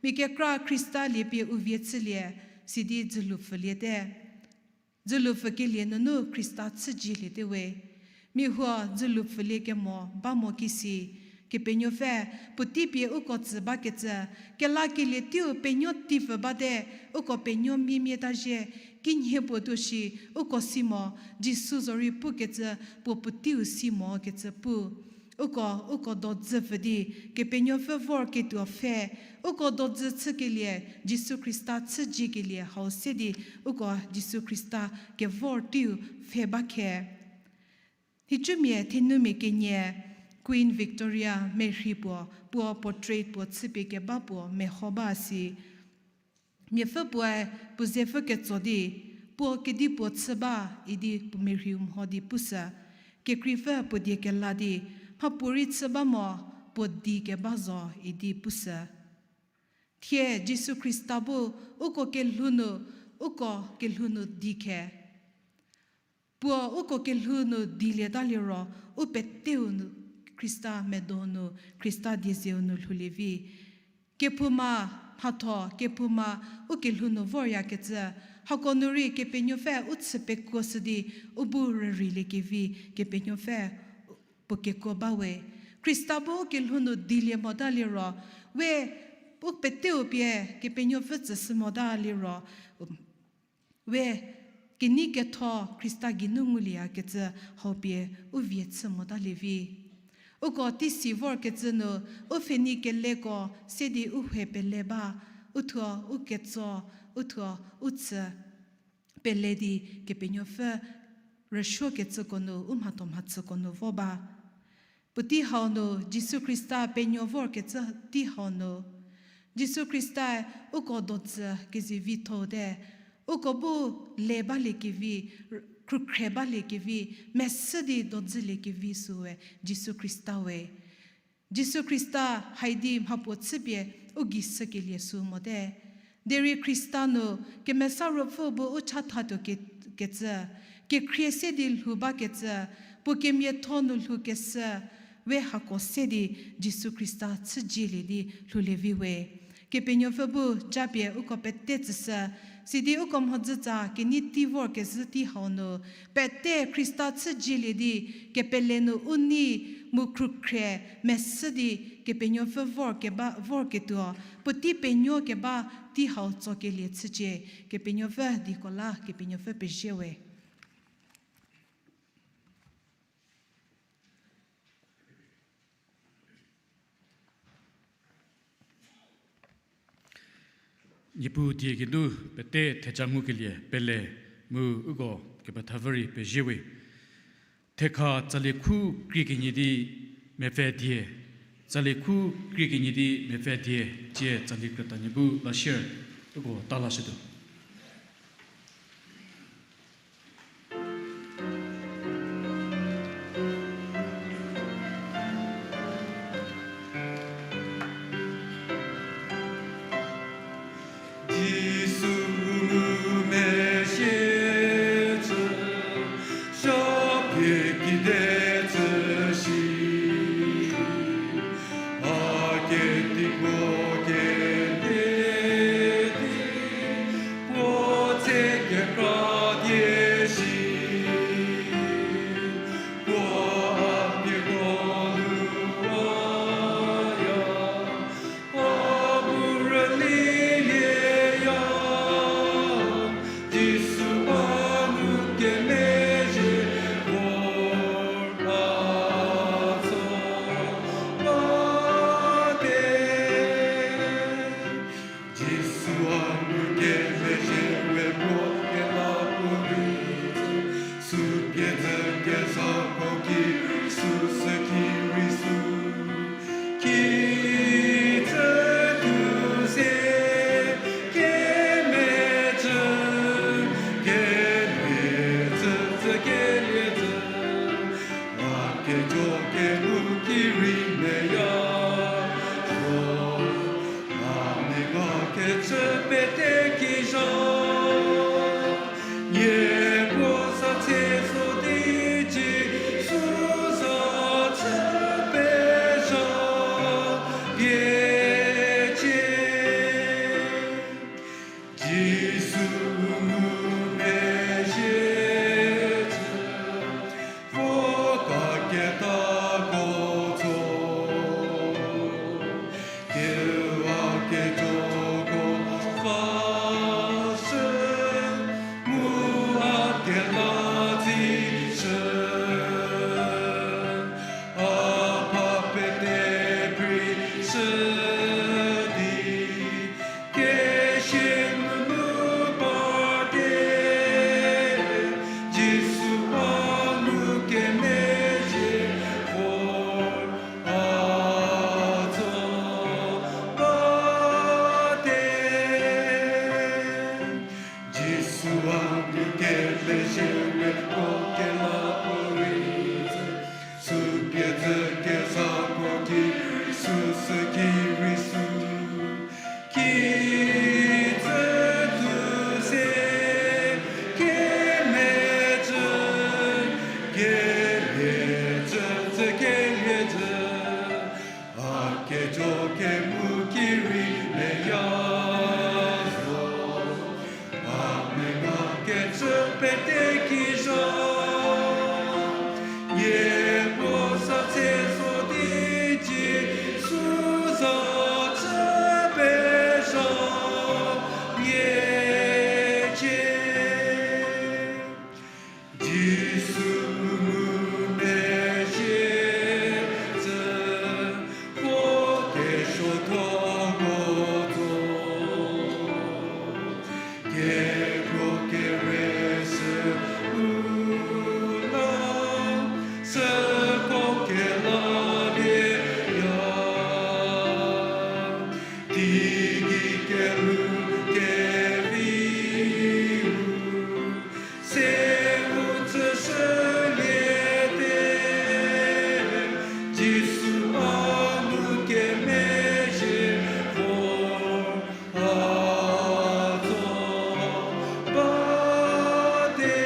mia kekra Khrista liepie u vie chülie, sidi dzülu pfüliete. Dzülu pfükelie nunu Khrista chüjieliete we. Mia huo dzülu pfülie kemo ba mo kisi, Kepenuopfü puotei pie uko tsü bakecü, kelakelie teiu penuo tei pfü bate, uko penuo miemie ta zhie, kinhie puo tuo shi, uko si mo, Jisu zorei pukecü puo puoteiu si mo kecü pu. Uko, uko dodzü pfü di, Kepenuopfü vorketuo pfhe, uko dodzü chükelie, Jisu Khrista chüjiekelie hau se di, uko Jisu Khrista kevor teiu pfhe ba khe. Nhicumia thenumia kenie Queen Victoria merhi puo, puo portrait puo chüpie keba puo meho ba si. Miapfü puoe puo zepfü ketso di, puo kedipuo chü ba idi puo merhiu mho di pushü. Kekreipfü puo die kela di, mhapuorei chü ba mo, puo di keba zo idi pushü. Thie Jisu Khrista bu uko kelhou nu, uko kelhou nu di khe. Puo uko kelhou nu dilieta liro, u peteu nu Khrista medo nu, Khrista diezeu nu lhoulie vi. Kephouma, mhatho, kephouma, u kelhou nu voryakecü, hako nu rei Kepenuopfü u chü pekuoshü di, u bu rüreilie kevi, Kepenuopfü puo kekuo ba we. Khrista bu u kelhou nu dilie mota liro, we u peteu pie Kepenuopfü tsüshü mota liro, we kenei ketho Khrista geinu ngulieyakecü hau pie u vie chü motalie vi. Uko teisi vorkecü nu, u pfhenei keleko se di u hue pele ba, u thuo u ketso, u thuo u chü pele di Kepenuopfü rüsuokecüko nu, u mhatho mhachüko nu vo ba. Puotei hau nu, Jisu Khrista penuo vorkecü tei hau nu, Jisu Khrista uko dodzü kezivitho te, uko bu le baliekevi, r-, khrükhre baliekevi, mesü di dodzüliekevi süe Jisu Khrista we. Jisu Khrista haidi mhapuo chüpie u gei shükelie sü mote. Derei Khrista nu Kemesa Ruopfü bu u chathatuo ke-, kecü, kekhrie se di lhou bakecü, puo kemiatho nu lhoukeshü, we hako se di Jisu Khrista chüjielie di lhoulie vi we. Kepenuopfü bu japie uko pete tsüshü, sidi uko mhodzütsa kenei tei vorkezhü tei hau nu, pete Khrista chüjielie di kepele nu u nei mu khrükhre mesü di Kepenuopfü vorkeba, vorketuo, puotei penuo keba tei hau tsokelie chücie. Kepenuopfü dieko la, Kepenuopfü pezie we. Niepuu die geinu pete theja ngukelie pele mu uko kepethavü rei pezie we. Thekha tsali khu krie kenie di mepfü die, tsali khu krie kenie di mepfü die, tie tsali krütanie bu la sier, uko ta lashütuo. Jisu nu mezhie tsü, sa pie kide tsü shi, a kedipuo kelie di, Jisu a nu kemezhie vor a tso bate.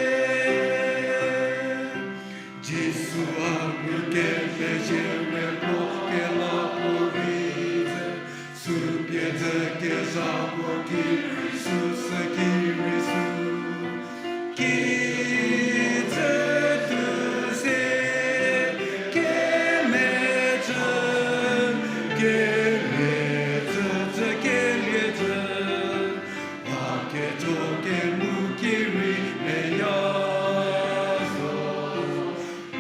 Jisu a nu kemezhie mepro kelapuo rei ze, sü pie dzü kezhakuo ki rei sü sü ki rei sü. Kijü tuo se kemecü, kemecü, cü keliecü, a kejo kemu ki rei meya zo.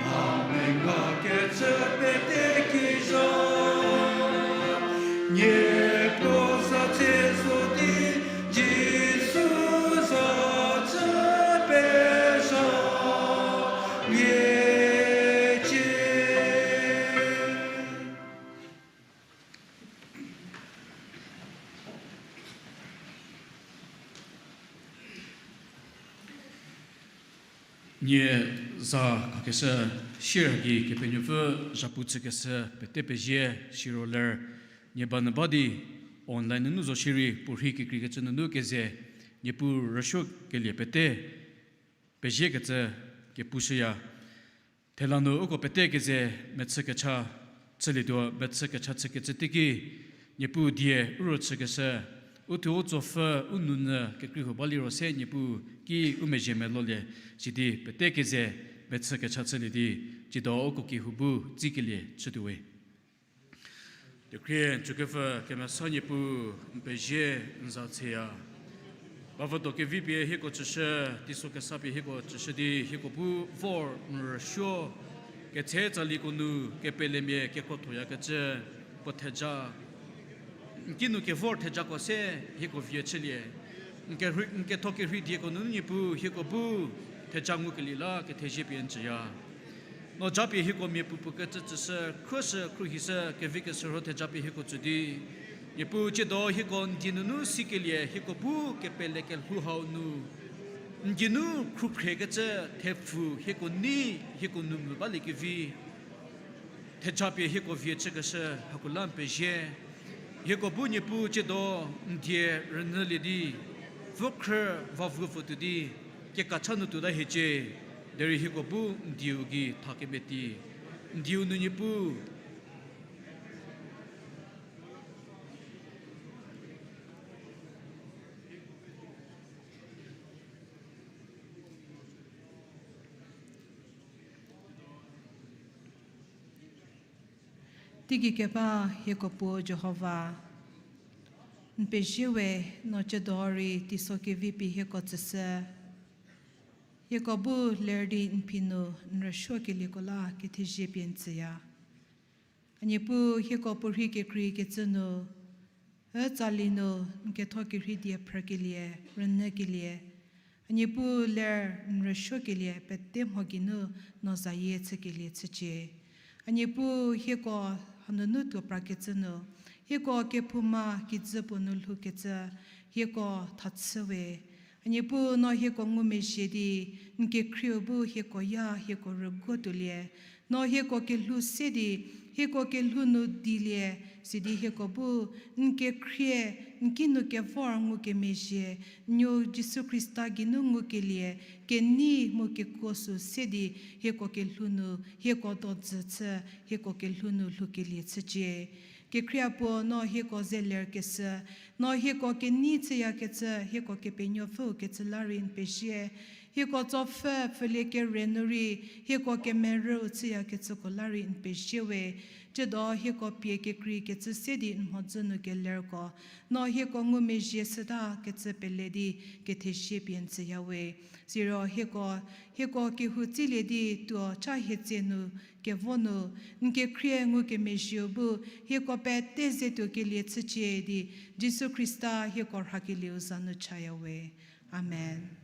A mengakecü pete ki zha, Niepuu za chü zo di, Jisu za chü pezha liecie. Nie za khakeshü, sirha gei Kepenuopfü zhapu chükeshü pete pezie. Siro ler nie ba nyü ba di online nunu zo shierei puorhi kekreikecü nunu keze Niepuu rüsuokelie pete peziekecü kepushüya. Thela nu uko pete keze mechü kecha chülietuo, mechü kecha chükecü teiki Niepuu die u ro chükeshü, u thuo u tsopfü u nounyü kekreihuo ba liro se Niepuu ki u mezhie melolie, sidi pete keze mechü kecha chülie di, tsiedo uko kehou bu tsikelie chütuowe. Kekhrie n tsükepfü kemesa Niepuu, n pezie, n za tseya. Bavüdo kevi pie hieko tsüshü, teiso kesa pie hieko tsüshü di hieko bu vor n rüsuo, ketse tsaliko nu kepelemia kekrothoyakecü puo theja, n kinu kevor thejako se hieko vie chülie. N kerhei, n ketho kerhei dieko nunu Niepuu hieko bu theja ngukelie la kethezie pie n tsüya. No japie hieko mia puopuo kecü tsüshü, khruoshü khruohishü kevi keshürho theja pie hieko tsü di, Niepuu tsiedo hieko n die nunu sikelie hieko bu kepele kelhou hau nu, n geinu khrukhriekecü thepfu hieko nei, hieko nu mu baliekevi theja pie hieko vie chükeshü hako la n pezie. Hieko bu Niepuu tsiedo n die rünyülie di, vokhrü vavu pfü tuo di, kekacha nu tuota hiecie, derei hieko bu n dieu gei tha kemeti, n dieu nu Niepuu Teigei keba hieko puo Jihova, n pezie we, no tsiedo rei teiso kevi pie hieko tsüshü. Hieko bu ler di n phi nu n rüsuokelieko la kethezie pie n tsüya. A Niepuu hieko puorhi kekreikecü nu, ü tsali nu n ketho kerhei die phrükelie, rünyükelie, a Niepuu ler n rüsuokelie pete mho geinu no zayie chükelie chücie. A Niepuu hieko hanunu tuo prakecü nu, hieko kephouma kijü puo nu lhoukecü, hieko thachü we. A Niepuu no hieko ngumezhie di, n kekhrieu bu hieko ya hieko rüguo tuolie. No hieko kelhou se di, hieko kelhou nu dilie, sidi hieko bu n kekhrie, n kinu kevor ngukemezhie, n nuo Jisu Khrista geinu ngukelie, kenei mu kekuo sü se di, hieko kelhou nu, hieko dojü chü, hieko kelhou nu lhoukelie chücie. Kekhrie puo no hieko ze lerkeshü, no hieko kenei chüyakecü, hieko Kepenuopfü kecü la rei n pezie. Hieko tsopfü pfülie kere nu rei, hieko kemerüu chüyakecüko la rei n pezie we. Tsiedo hieko pie kekreikecü se di n mhodzü nu kelerko, no hieko ngumezhie shütakecü pele di kethezie pie n tsüya we. Siro hieko, hieko kehou tsilie di tuo cha hietse nu, kevo nu, n kekhrie ngukemezhieu bu, hieko pete ze tuokelie chücie di, Jisu Khrista hieko rhakelieu za nu chaya we. Amen.